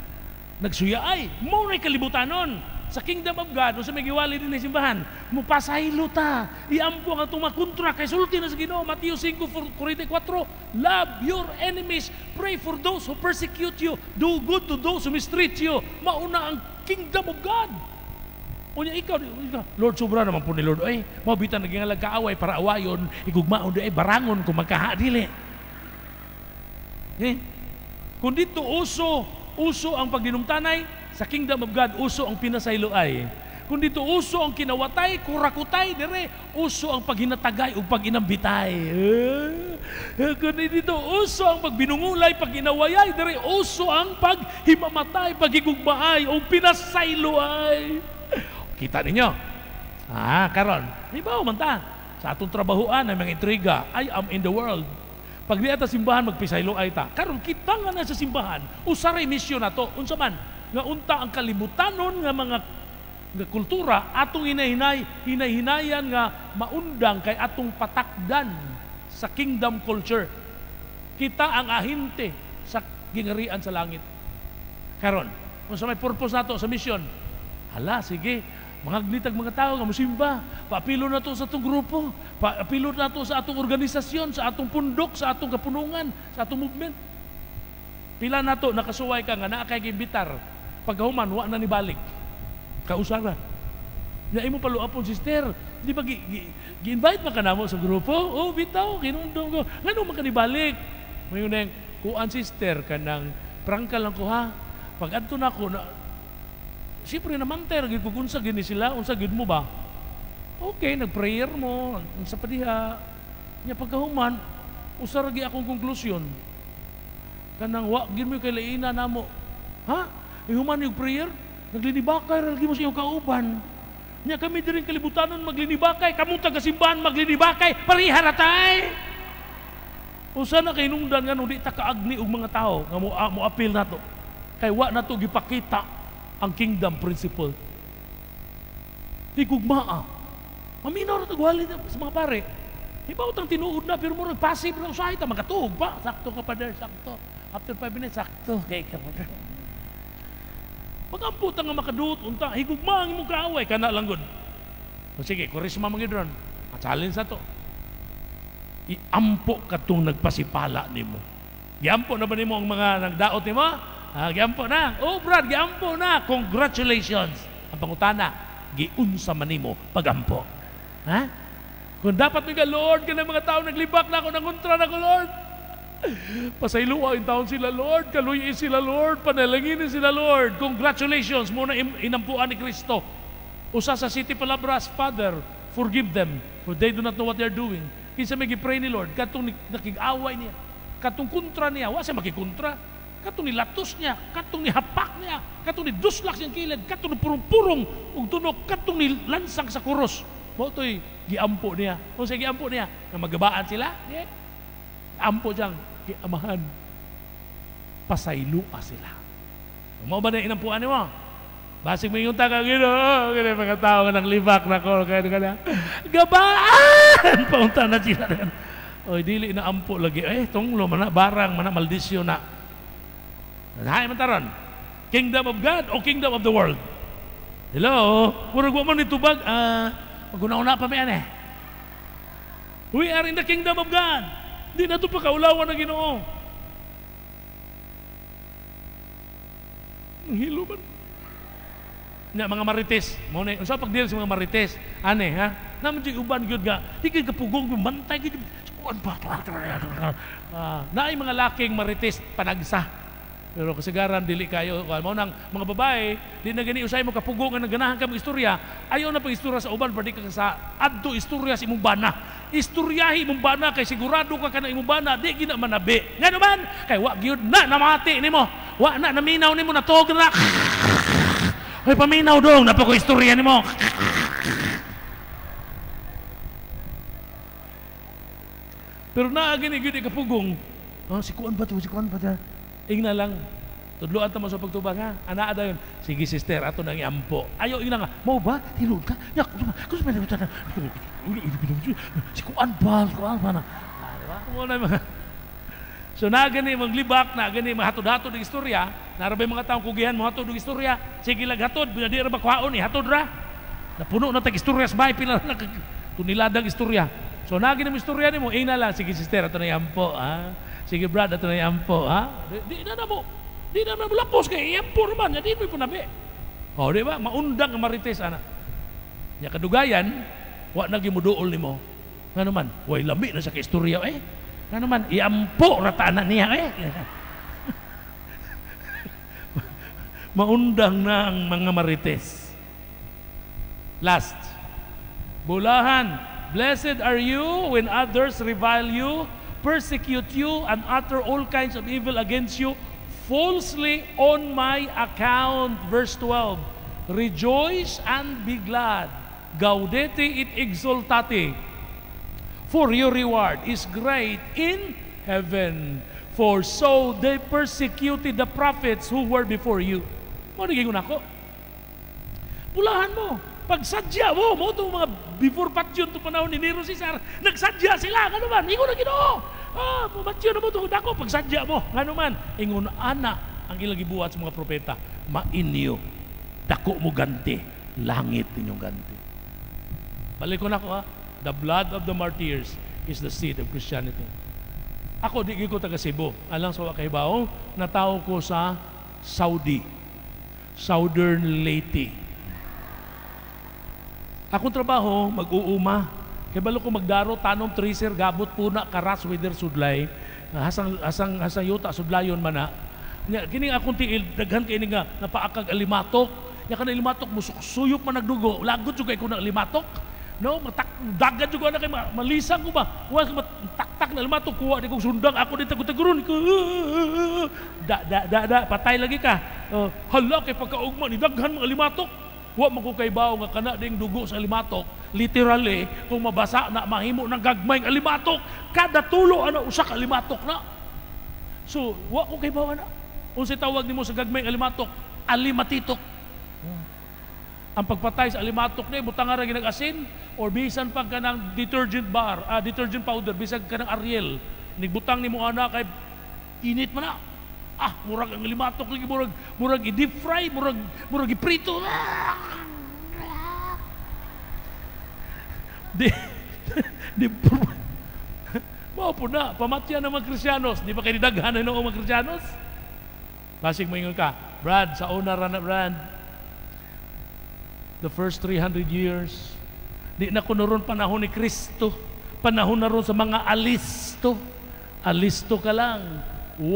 nagsuyaay, mao na kalibutan nun. Sa kingdom of God, o sa may giwali din na simbahan, mupasaylo ta, iampo ang atong makontra, kay sulti na sa Ginoo, Mateo 5:44, love your enemies, pray for those who persecute you, do good to those who mistreat you. Mauna ang kingdom of God. Unya ikaw, Lord, sobra naman po ni Lord. Ay, mabitan naging kaaway para awayon, igugmaon di ay barangon kung magkaha dili. Eh? Kung dito uso, uso ang pagdinumtanay, sa kingdom of God, uso ang pinasayloay. Kung dito uso ang kinawatay, kurakutay, dire, uso ang paghinatagay o paginambitay. Kung dito uso ang pagbinungulay, paginawayay, dire, uso ang paghimamatay, pagigugmaay, o pinasayloay. Kita ninyo. Ah, karon, di ba man ta? Sa atong trabahoan ay mga intriga, I am in the world. Pag di ata simbahan, magpisaylo ay ta. Karon kita nga na sa simbahan, usaray misyon nato, unsa man nga unta ang kalibutanon nga mga nga kultura atong hinay-hinayan nga maundang kay atong patakdan sa kingdom culture. Kita ang ahinte sa gingarian sa langit. Karon, unsa may purpose nato sa misyon? Hala, sige, mangagnitag mga tao nga musimba, paapilo na to sa atong grupo, paapilo na to sa atong organisasyon, sa atong pundok, sa atong kapunungan, sa atong movement. Pila na to, nakasuway ka nga naa kay giimbitar, pagkahuman, wa na ni balik. Kausara. Nya imo paluapon, sister, di ba gi-invite ba ka namo sa grupo? Oh, bitaw, kinundong ko. Ngano man ka nibalik? Mayon na kuan sister, kanang prangka lang ko ha. Pag adto na ako, na, siyempre namantay, gid kung unsa gini sila, unsa gid mo ba? Okay, nag-prayer mo, unsa pa diha. Nya pagkahuman, usa ra gi akong konklusyon. Kanang wa gid mo kay laina namo. Ha? Ihuman yung prayer, naglinibakay ra lagi mo sa iyong kauban. Nya kami diri kalibutanon maglinibakay, kamong taga-simbahan maglinibakay, pareha ra tay. Usa na kay hinungdan nga di ta kaagni og mga tawo nga mo appeal nato. Kay wa nato gipakita ang kingdom principle. Higugmaa. Maminaw ra tagwali sa mga pare. Hibaw tang tinuod na pero murag passive ra usahay ta magatuog pa. Sakto ka pa der, sakto. After 5 minutes sakto kay ka. Pagampo ta nga makaduot unta higugma ang imong kaaway kana lang gud. O sige, Kurisma man gyud ron. Challenge na to. Iampo katong nagpasipala nimo. Giampo na ba nimo ang mga nagdaot nimo? Ah, giampo na. Oh, Brad, giampo na. Congratulations. Ang pangutana, giunsa man nimo pagampo. Ha? Kung dapat nga, Lord, kanang mga tao naglibak na ako, nangontra na ako, Lord. Pasayloa in taon sila, Lord. Kaluyin sila, Lord. Panalanginin sila, Lord. Congratulations. Muna inampuan ni Kristo. Usa sa City Palabras, Father, forgive them, for they do not know what they are doing. Kinsa may gipray ni Lord, katong nakig-away niya, katong kontra niya, wa siya makikontra, katong nilatos niya, katong nihapak niya, katong niduslak siyang kilid, katong nipurong-purong ug tunok, katong nilansang sa kuros. Mao to'y giampo niya. Kung siya giampo niya, nga magabaan sila, yeah. Ampo siyang giamahan. Pasayloa sila. Mao ba na inampuan niyo? Basig may yung taga, Ginoo, kaya mga tao nga naglibak na ko, kaya ka gabaan! Paunta na sila. Oy, dili na ampo lagi. Eh, tunglo, mana, barang, mana, maldisyo na. Hay man taron. Kingdom of God o kingdom of the world? Hello? Murag wa man nitubag, maguna-una pa may ane. We are in the kingdom of God. Di na ito pagkaulawan ng Ginoo. Ang hilo man. Nya mga marites, mo na unsa pagdeal sa mga marites? Ane ha? Naman di uban gyud nga, di kay kapugong bantay gyud. Kuan ba? Naay mga laking marites panagsa. Pero kasagaran dili kayo mao nang mga babae di na gani usay mo kapugong nga naganahan ka istorya, ayaw na pag istorya sa uban pwede ka sa adto istorya sa imong bana. Istoryahi imong bana kay sigurado ka kana imong bana di gina manabi. Ngano man kay wa gyud na namati nimo. Wa na naminaw nimo natog na. Hoy paminaw dong napa ko istorya nimo. Pero naa gini gyud ikapugong. Oh, si kuan ba to? Si kuan ba ta? Ingna lang. Tudloan ta mo sa pagtubag ha. Anaa dayon. Sige sister, ato nang iampo. Ayo ingna nga. Mao ba? Tinuod ka? Nya, si kuan ba? Si kuan ba na? Diba? Mo na mga. So naa gani maglibak, naa gani mahatod-hatod og istorya. Narabay mga taong kugihan mohatod og istorya. Sige lag hatod, di ra ba kuhaon hatod ra. Napuno na tag istorya sa bahay pila na tuniladang istorya. So naa gani mo istorya nimo, ingna lang sige sister, ato nang iampo ha. Sige brad, ato na iampo ha. Di na mo. Di na mo lapos kay iampo naman, di mo ipunabi. O di ba? Maundang ang marites ana. Nya kadugayan, wa na gimuduol nimo. Ngano man, way lami na sa istorya eh. Ngano man, iampo ra ta na niya eh. Maundang na ang mga marites. Last, bulahan. Blessed are you when others revile you, persecute you, and utter all kinds of evil against you falsely on my account. Verse 12, rejoice and be glad. Gaudete et exultate, for your reward is great in heaven. For so they persecuted the prophets who were before you. Mo naging ako. Pulahan mo. Pagsadya mo, mo itong mga before patyon to panahon ni Nero Cesar, nagsadya sila, ngano man, ingon na Ginoo. Ah, patyon na mo itong dako, pagsadya mo, ngano man, ingon ana ang ilang gibuhat sa mga propeta, mainyo, dako mo ganti, langit ninyong ganti. Balik ko na ako ha, the blood of the martyrs is the seed of Christianity. Ako, di ko taga Cebu, alang sa wakahibaw, natao ko sa Saudi, Southern Leyte. Akong trabaho, mag-uuma. Kay balo ko magdaro, tanom, tracer, gabot, puna, karas, whether sudlay. Hasang, hasang, hasang yuta, sudlayon man na. Nya, kini akong tiil, daghan kay ini nga napaakag alimatok. Nya kana alimatok, musuksuyop man nagdugo. Lagot jud kay ko na alimatok. No, matak dagan jud na kay malisang ko ba. Wa mataktak na alimatok, kuha di kong sundang ako di tagutagron ko. Da da da da, patay lagi ka. Hala kay pagkaugma ni daghan mga alimatok. Wa man ko kaybaw nga kana ding dugo sa alimatok. Literally, kung mabasa na mahimo ng gagmayng alimatok, kada tulo ana usa ka alimatok na. So, wa ko kaybaw ana. Unsay tawag nimo sa gagmayng alimatok? Alimatitok. Ang pagpatay sa alimatok ni butang ra ginag asin or bisan pag kanang detergent bar, detergent powder, bisan kanang Ariel, nigbutang nimo ana kay init man na. Ah, murag ang alimatok lagi murag murag i-deep fry, murag murag iprito. Di di mao po na, pamatya ng mga Kristiyanos. Di ba kayo daghan na mga Kristiyanos? Basig mo ingon ka, Brad, sa una ra na, Brad, the first 300 years, di na kuno ron panahon ni Kristo, panahon na ron sa mga alisto. Alisto ka lang. 1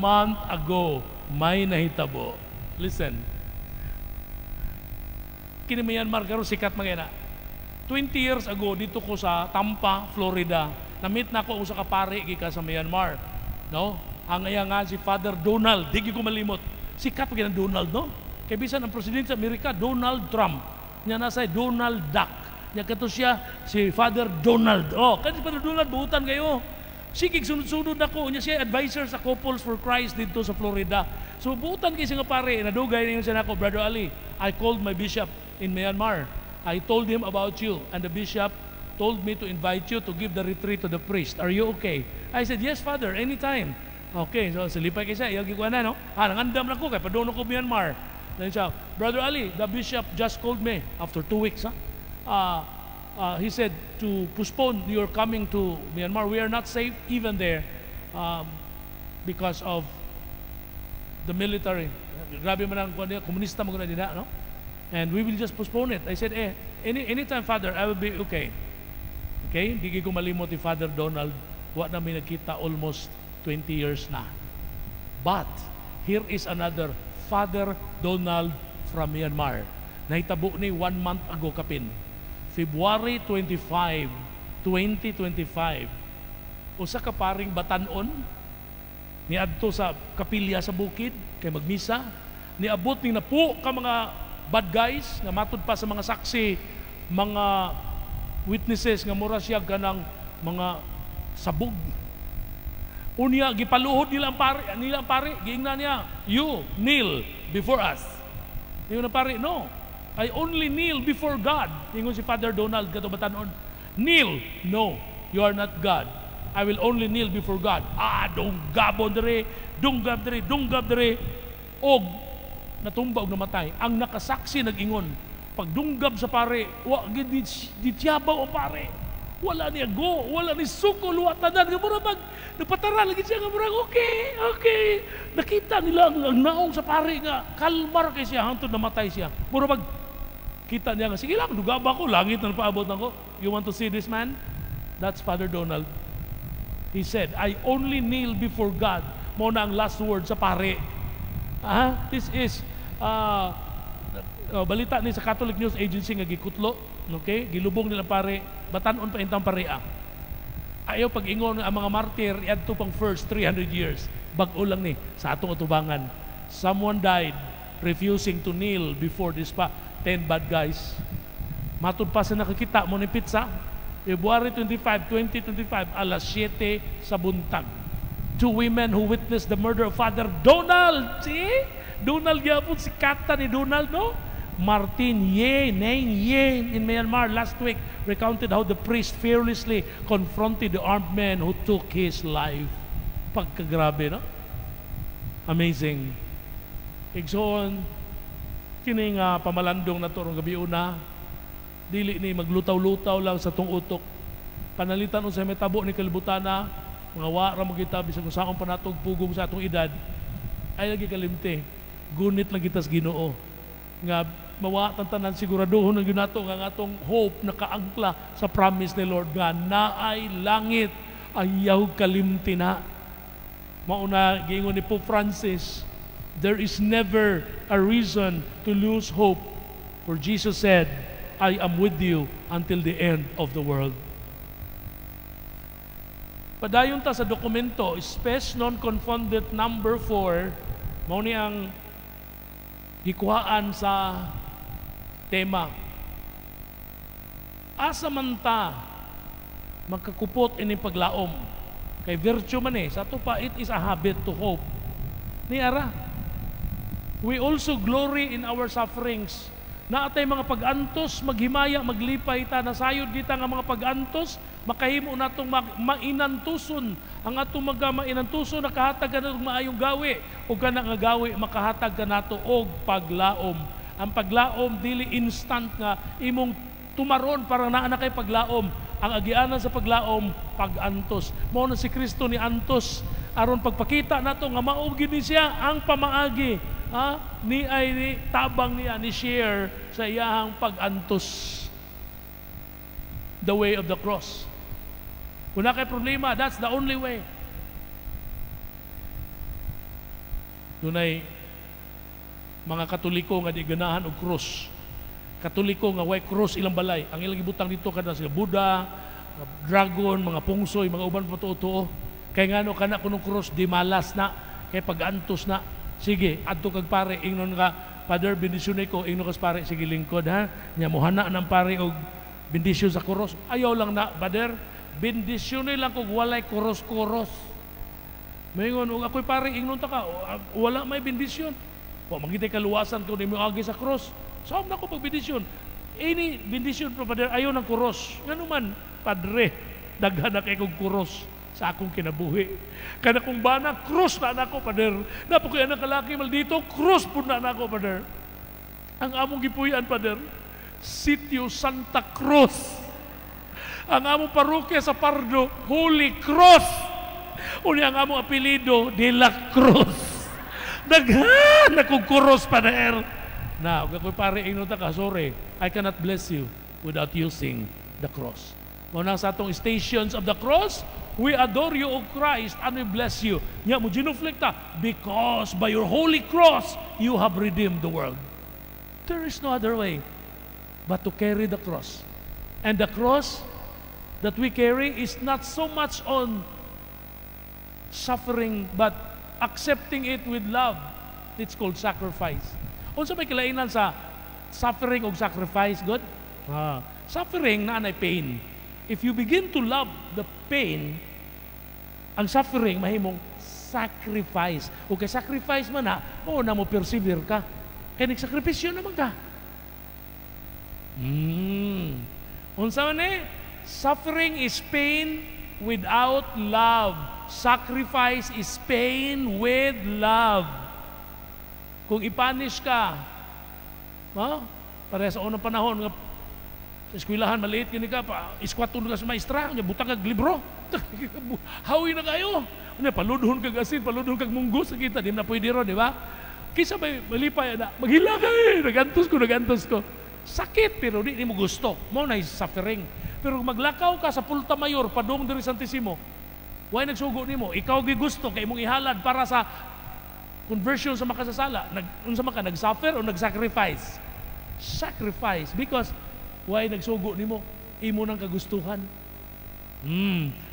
month ago, may nahitabo. Listen. Kini Myanmar karon sikat mga ina. 20 years ago, dito ko sa Tampa, Florida, na-meet na ako usa ka pare gikan sa Myanmar. No? Ang iya nga si Father Donald, di ko malimot. Sikat pa ang Donald, no? Kay bisan ang presidente sa Amerika, Donald Trump. Nya nasa Donald Duck. Nya kato siya si Father Donald. Oh, kani si Father Donald buutan kayo. Sige, sunod-sunod ako. Nya siya advisor sa Couples for Christ dito sa Florida. So buutan kay siya nga pare, nadugay niyo siya nako, "Brother Ali, I called my bishop in Myanmar. I told him about you and the bishop told me to invite you to give the retreat to the priest. Are you okay?" I said, "Yes, Father, anytime." Okay, so silipay kay siya, iyang gikuha na, no? Ah, nangandam na ko, kay padulong ko Myanmar. Then siya, "Brother Ali, the bishop just called me after 2 weeks. Huh? He said to postpone your coming to Myanmar. We are not safe even there because of the military. Grabe man ang komunista mo na dinha, no? And we will just postpone it." I said, "Eh, anytime, Father, I will be okay." Okay? Di ko malimot ni Father Donald. Wa na mi nagkita almost 20 years na. But here is another Father Donald from Myanmar. Nahitabo ni one month ago kapin. February 25, 2025. Usa ka paring batanon niadto sa kapilya sa bukid kay magmisa, niabot ning napo ka mga bad guys nga matud pa sa mga saksi, mga witnesses, nga mura siya kanang mga sabog. Unya gipaluhod nila ang pare, giingnan niya, "You kneel before us." Ingon ang pare, "No, I only kneel before God." Ingon si Father Donald kato batanon, "Kneel." "No, you are not God. I will only kneel before God." Ah, dunggabon dere, dunggab dere, dunggab dere. Og natumba og namatay. Ang nakasaksi nag-ingon, pagdunggab sa pare, wa gid di tiyabaw ang pare. Wala niya go, wala ni sukol, wa tanan. Nga mura pag napatara lagi siya nga murag okay. Nakita nila ang naong sa pare nga kalmar kay siya hangtod namatay siya. Mura pag kita niya nga sige lang, dugaba ko, langit na paabot nako. You want to see this man? That's Father Donald. He said, "I only kneel before God." Mo na ang last word sa pare. Ah, this is balita ni sa Catholic News Agency nga gikutlo, okay? Gilubong nila pare, batanon pa intang pare ah. Ayaw pag-ingon ang mga martir iadto pang first 300 years. Bag-o lang ni sa atong atubangan. Someone died refusing to kneel before this pa 10 bad guys. Matud pa sa nakakita mo ni pizza, February 25, 2025, alas 7 sa buntag. Two women who witnessed the murder of Father Donald. See? Donald gyapon si kata ni Donald, no? Martin Ye, Naing Ye in Myanmar last week recounted how the priest fearlessly confronted the armed men who took his life. Pagkagrabe, no? Amazing. Igsoon, kini nga pamalandong na to gabi una, dili ni maglutaw-lutaw lang sa tong utok. Panalitan unsa may tabo ni kalibutana, mga wa ra mo kita bisan kung saon pa natog pugong sa atong edad, ay lagi kalimte. Gunit lang kita sa Ginoo nga Mawa tanan, siguraduhon ang nato nga ang atong hope nakaangkla sa promise ni Lord nga naay langit. Ayaw kalimti na. Mauna giingon ni Pope Francis, "There is never a reason to lose hope, for Jesus said, 'I am with you until the end of the world.'" Padayon ta sa dokumento, Spes non confundit number 4, mao ni ang gikuhaan sa tema. Asa man ta makakupot ini paglaom? Kay virtue man eh. Sa ato pa, it is a habit to hope. Ni ara, "We also glory in our sufferings." Naatay mga pag-antos, maghimaya, maglipay ta, nasayod kita nga mga pag-antos, makahimo natong mainantuson. Ang atong mga mainantuson, nakahatag ka natong maayong gawi. O kana nga gawi, makahatag ka nato og paglaom. Ang paglaom, dili instant nga imong tumaron para naa na kay paglaom. Ang agianan sa paglaom, pag-antos. Mao na si Kristo ni antos aron pagpakita nato nga mao gyud ni siya ang pamaagi, ha? Ni ay ni tabang niya ni share sa iyahang pag-antos, the way of the cross. Kung na kay problema, that's the only way. Dunay mga Katoliko nga di ganahan og cross. Katoliko nga way cross ilang balay. Ang ilang gibutang dito kada sila Buddha, dragon, mga pungsoy, mga uban pa tuo. Kay ngano kana kunong cross di malas na kay pag-antos na. Sige, adto kag pare, ingnon ka, "Father, bendisyon ko." Ingnon ka sa pare, "Sige, lingkod ha." Nya mohana ng pare og bendisyon sa cross. "Ayaw lang na, Father. Bendisyon lang kog walay cross-cross." Maingon, "Og ako'y pare," ingnon ta ka, "wala may bendisyon. Wa magitay kaluwasan kung di mo agi sa cross." Saan na ko pagbendisyon? "Ini bendisyon pa, Father, ayaw ng cross." "Ngano man, Padre?" "Daghan na kay kong cross sa akong kinabuhi. Kana kong bana, cross na nako, Father. Napo kay anak kalaki maldito, cross pud na nako, Father. Ang among gipuy-an, Father, Sitio Santa Cruz. Ang among parokya sa Pardo, Holy Cross. Unya ang among apelyido, De La Cruz. Daghan na kong cross, Father." Na, ug ako'y pare, ingnon ta ka, "Sorry, I cannot bless you without using the cross." Mao na sa atong Stations of the Cross, "We adore you, O Christ, and we bless you." Nya mo genuflect ta, "because by your holy cross, you have redeemed the world." There is no other way but to carry the cross. And the cross that we carry is not so much on suffering, but accepting it with love. It's called sacrifice. Unsa may kilainan sa suffering o sacrifice, good? Ah, suffering na anay pain. If you begin to love the pain, ang suffering mahimong sacrifice. O kay sacrifice man na, o na mo persevere ka. Kay nagsakripisyo naman ka. Unsa man eh? Suffering is pain without love. Sacrifice is pain with love. Kung ipunish ka, ha? Pareha sa unang panahon nga sa eskwelahan, maliit kini ka, pa, iskwaton ka sa maestra, nya butang kag libro. Hawi na kayo. Nya paludhon kag asin, paludhon kag munggo sa kita, di na pwede ron, di ba? Kisa may malipay na, maghila ka eh, nagantos ko, nagantos ko. Sakit, pero di mo gusto. Mo na suffering. Pero maglakaw ka sa Pulta Mayor, padung diri Santissimo, way nagsugo nimo, ikaw gigusto kay imong ihalad para sa conversion sa makasasala. Nag unsa man ka, nag-suffer o nag-sacrifice? Sacrifice because way nagsugo nimo, imo nang kagustuhan.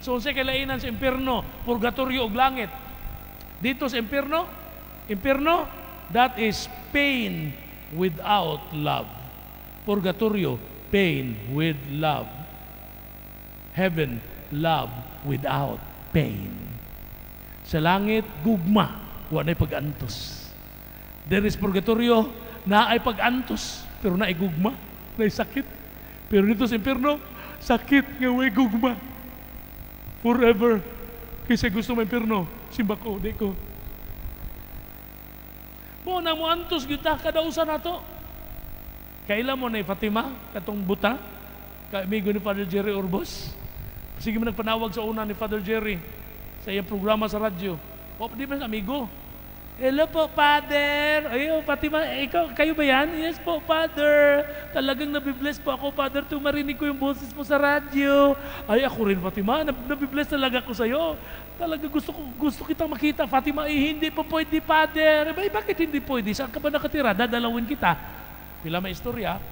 So unsay kalainan sa impierno, purgatorio ug langit? Dito sa impierno, impierno, that is pain without love. Purgatorio, pain with love. Heaven, love without pain. Sa langit, gugma, wa na'y pag-antos. There is purgatorio, na ay pag-antos, pero naay gugma, naay sakit. Pero dito sa impierno, sakit nga way gugma. Forever. Kasi gusto mo impierno, simba ko, di ko. Mo na mo antos gyud ta kada usa nato. Kaila mo na Fatima katong buta, kaamigo ni Father Jerry Urbos. Sige mo nagpanawag sa una ni Father Jerry sa iyang programa sa radyo. O, di ba amigo? Hello po, Father. Ayo, Fatima, ikaw, kayo ba yan? Yes po, Father. Talagang nabibless po ako, Father, tuwing marinig ko yung boses mo sa radyo. Ay, ako rin, Fatima. Nabibless talaga ako sa'yo. Talaga gusto kitang makita, Fatima. Eh, hindi po pwede, Father. Eh, bakit hindi pwede? Saan ka ba nakatira? Dadalawin kita. Pila may istorya.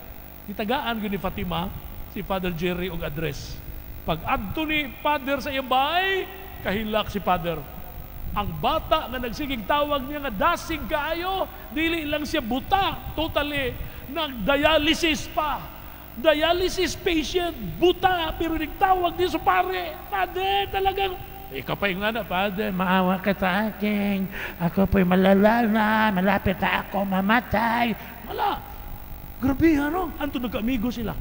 Gitagaan gyud ni Fatima si Father Jerry og address. Pag adto ni Father sa iyang bahay, kahilak si Father. Ang bata nga nagsigig tawag niya nga dasig kaayo, dili lang siya buta, totally nag-dialysis pa. Dialysis patient, buta, pero nagtawag niya sa pare. Father, talagang, ikaw pa yung nga, Father, Maawa ka sa akin. Ako po'y malala na. Malapit na ako mamatay. Wala. Grabe, ano? Anto nagka-amigo sila.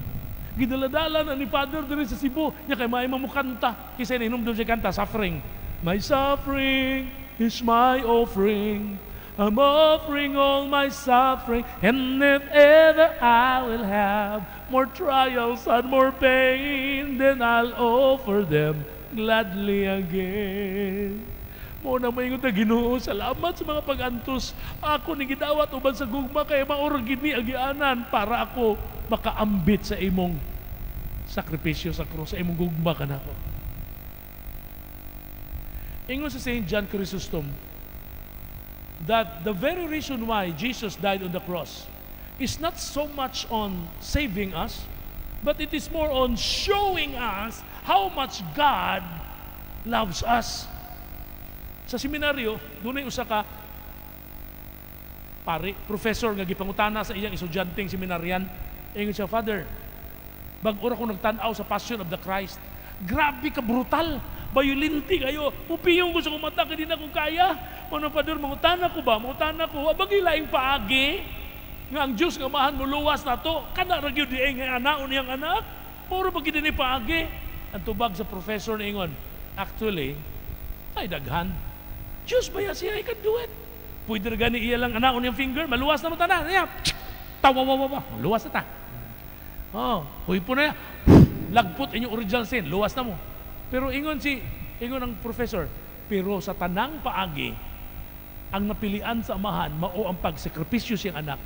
Gidaladala na ni Father diri sa Cebu. Nya kay maay mamukanta. Kisa inom siya kanta, "Suffering." My suffering is my offering. I'm offering all my suffering. And if ever I will have more trials and more pain, then I'll offer them gladly again. Mao na maingon ta, Ginoo, salamat sa mga pag-antos. Ako ni gidawat uban sa gugma kay mao ra gid ni agianan para ako makaambit sa imong sakripisyo sa krus, sa imong gugma kanako. Ingon sa St. John Chrysostom that the very reason why Jesus died on the cross is not so much on saving us, but it is more on showing us how much God loves us. Sa seminaryo, dunay usa ka pari, professor nga gipangutana sa iyang estudyanteng seminaryan. Ingon siya, "Father, bag-o ra ko nagtan-aw sa Passion of the Christ. Grabe ka brutal. Bayolente kayo. Mupiyong ko sa akong mata, kay di na ko kaya. Mano, Father, mangutana ko ba? Mangutana ko, abagi laing paagi nga ang Diyos nga Amahan mo luwas nato? Kana ra gyud diay nga anaon niyang anak. Puro ba gid ni paagi?" Ang tubag sa professor na ingon, "Actually, ay daghan. Diyos ba siya, he can do it. Pwede ra gani iya lang anaon niyang finger, maluwas na mo tanan. Niya, tawa wa wa, luwas na ta. Oh, huy po na ya. Lagpot inyong original sin, luwas na mo." Pero ingon ang professor, pero sa tanang paagi, ang napilian sa Amahan, mao ang pagsakripisyo siyang anak,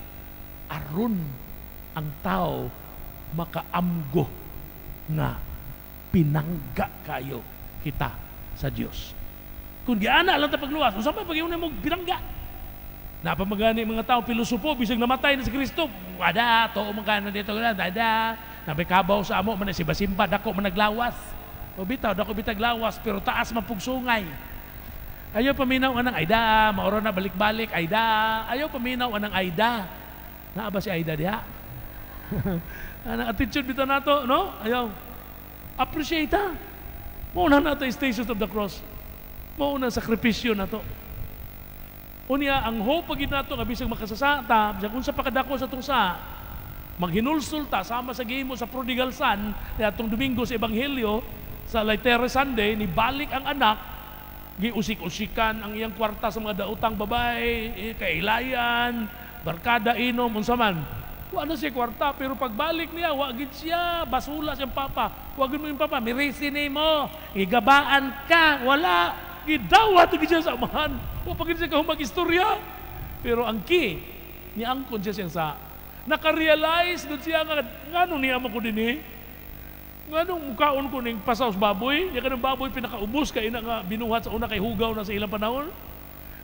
aron ang tao makaamgo nga pinangga kayo kita sa Dios. Kung giana lang ta pagluwas, unsa pa pag mo pinangga? Napamagani mga tao pilosopo bisag namatay na si Kristo. Wada, to man kana dito dada. Nabay kabaw sa amo man si Basimba dako man naglawas. O bitaw dako bitag lawas pero taas man sungay. Ayaw paminaw anang Aida, maoro na balik-balik Aida. Ayaw paminaw anang Aida. Naa ba si Aida diha? Anang attitude bitaw nato, no? Ayaw. Appreciate ha. Mao na nato Stations of the Cross. Mao na sakripisyo nato. Unya, ang hope pag nato nga bisag makasasata, bisag unsa pa kadako sa atong sa, maghinulsol ta sama sa gihimo sa prodigal son atong Domingo sa Ebanghelyo sa Laetare Sunday, ni balik ang anak, giusik-usikan ang iyang kwarta sa mga daotang babae, eh, kailayan, barkada, inom, unsa man. Wa na siya kwarta, pero pagbalik niya, wa gid siya, basula siyang papa. Wa gid mo yung papa, mirisi nimo, igabaan ka, wala. Gidawat gid siya sa amahan. Wa pa gid siya kahumag istorya. Pero ang key, niangkon siya siyang sa nakarealize gud siya nga nganong niya mo ko dinhi? Nganong mukaon ko ning pasaw sa baboy? Di kanang baboy pinakaubos kay ina nga binuhat sa una kay hugaw na sa ilang panahon.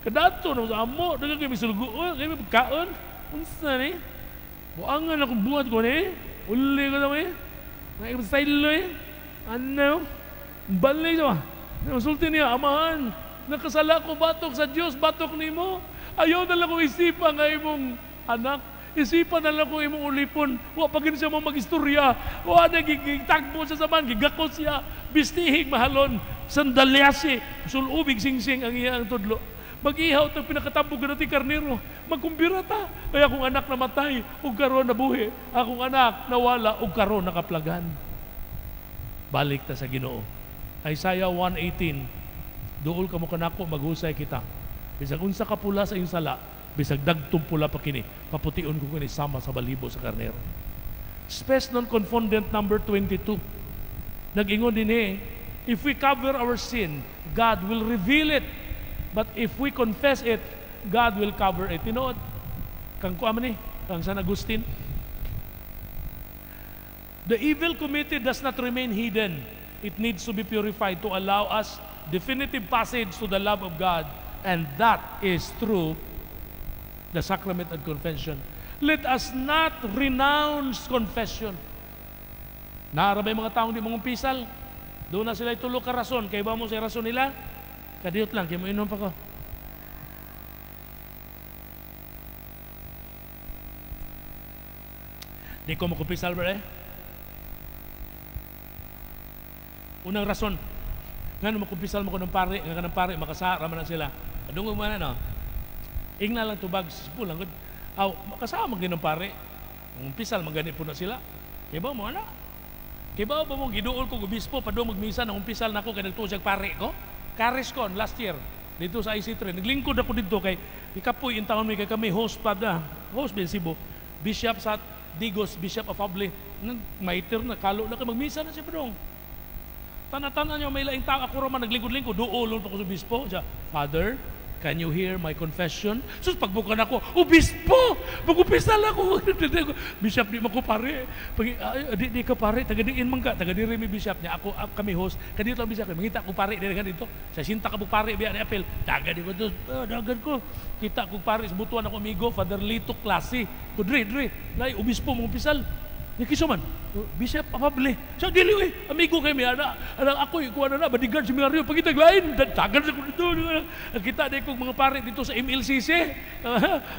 Kadato na sa amo, daghang kay misulgo, kay pagkaon. Unsa ni? Buangan akong buhat ko ni. Uli ko na eh. May style eh. Ano? Balik siya. Nasulti niya, "Amahan, nakasala ko batok sa Dios, batok nimo. Ayaw na lang ko isipan nga imong anak. Isipan na lang ko imong ulipon." Wa pa gid siya mo magistorya. Wa na gigtagbo siya sa man, gigakot siya. Bistihig mahalon, sandalyasi, sulubig singsing ang iyang tudlo. Mag-ihaw itong pinakatabog na ti karnero. Magkumbira ta. Kaya akong anak namatay, ug karon nabuhi. Akong anak nawala, ug karon nakaplagan. Balik ta sa Ginoo. Isaiah 1:18, "Duol kamo kanako, maghusay kita. Bisag unsa ka pula sa iyong sala, bisag dagtong pula pa kini, papution ko kini sama sa balibo sa karnero." Spes non confundent number 22. Nag-ingon din eh, if we cover our sin, God will reveal it. But if we confess it, God will cover it. Tinuod. Kang kuha man ni, kang San Agustin. The evil committed does not remain hidden. It needs to be purified to allow us definitive passage to the love of God, and that is through the sacrament of confession. Let us not renounce confession. Naara ba yung mga taong di mangumpisal? Doon na sila tulo ka rason. Kay ba mo sa rason nila? Kadiyot lang, kay mo inom pa ko. Di ko makumpisal ba eh? Unang rason, nga nung makumpisal mo ko ng pare, nga ng pare, makasara man na sila. Adungog mo na, no? Ingna lang tubag, sipul lang. Aw, makasama man ng pare. Umpisal, magani po na sila. Kaya ba mo, ana? Kaya ba mo, giduol ko, obispo, padung magmisa, nang umpisal na ako, kaya nagtuo siya pare ko. Kariscon, last year, dito sa IC3. Naglingkod ako dito kay ikapoy in taon may kay kami, host pa na, host bin Cebu, Bishop sa Digos, Bishop of Able, maiter na, kalo na kay magmisa na siya padung. Tana-tana niyo, may laing tao, ako raman, naglingkod-lingkod, duolon pa ko sa obispo. Siya, Father, can you hear my confession? Sus, pagbukan ako, obispo! Pag-umpisal ako! Bishop, di man ko pare. Di ka pare, taga-diin man ka, taga-diri mi bishop niya. Ako, kami host, kadito lang bishop, mangita ko pare, diri ka dito. Sa sinta ka mo pare, biya ni Apel. Dagan ko to, dagan ko. Kita ko pare, butuan ako amigo, Father Lito Klase. Ko, dre, dre, lay, obispo, mong-umpisal. Nikiso man, Bishop Afable. Siya, dili, eh, amigo kay mi, ana, anak ako, ikuha na na, bodyguard seminaryo, pagitag lain, tagal sa dito. Kita na kong mga pare dito sa MLCC.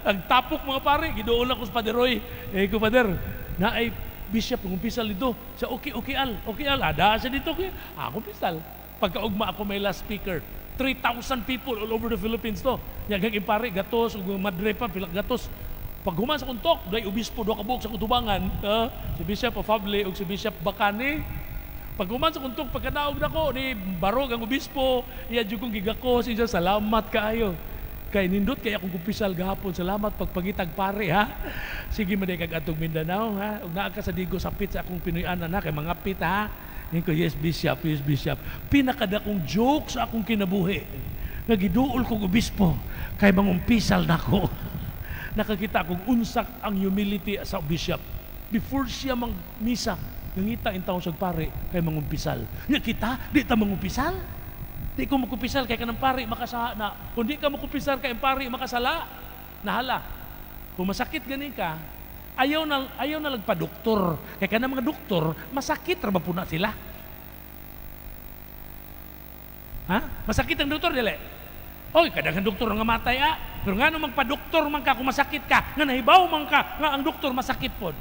Ang tapok mga pare, gidoon lang ko sa Father Roy. Eh, ko, Father, na ay Bishop, ngumpisal dito. Siya, okay, okay, al, okay, al, ada siya dito. Okay. Ako, umpisal. Pagkaugma ako may last speaker. 3,000 people all over the Philippines to. Yagang impare, gatos, madre pa, pilak gatos. Pag human sa kuntok, dahil obispo do kabuok sa kutubangan, si Bishop Afable o si Bishop Bacani. Pag human sa kuntok, pagkadaog na ko, ni barog ang obispo, iya dyan kong gigako, siya, salamat kaayo. Kay nindot, kaya akong kumpisal gahapon, salamat pagpangitag pare, ha? Sige, maday kag atong Mindanao, ha? Ug naa ka sa Digo, sapit sa akong Pinoy-anan, ha? Kay mga pit, ha? Ko, yes, Bishop, yes, Bishop. Pinakadakong joke sa akong kinabuhi. Nagiduol kong obispo, kay mangumpisal na ko. Nakakita kung unsak ang humility sa bishop. Before siya mangmisa, nangita in taon sa pare kay mangumpisal. Nya kita, di ta mangumpisal? Di ko magkumpisal kay kanang pare makasala na. Kung di ka magkumpisal kay ang pare makasala, nahala. Kung masakit gani ka, ayaw na lagpa-doktor. Kay kanang mga doktor, masakit ra ba po na sila? Ha? Masakit ang doktor dili? Oy, kadaghan doktor nga matay ah. Pero ngano magpa-doktor man ka kung masakit ka, nga nahibaw man ka nga ang doktor masakit pod.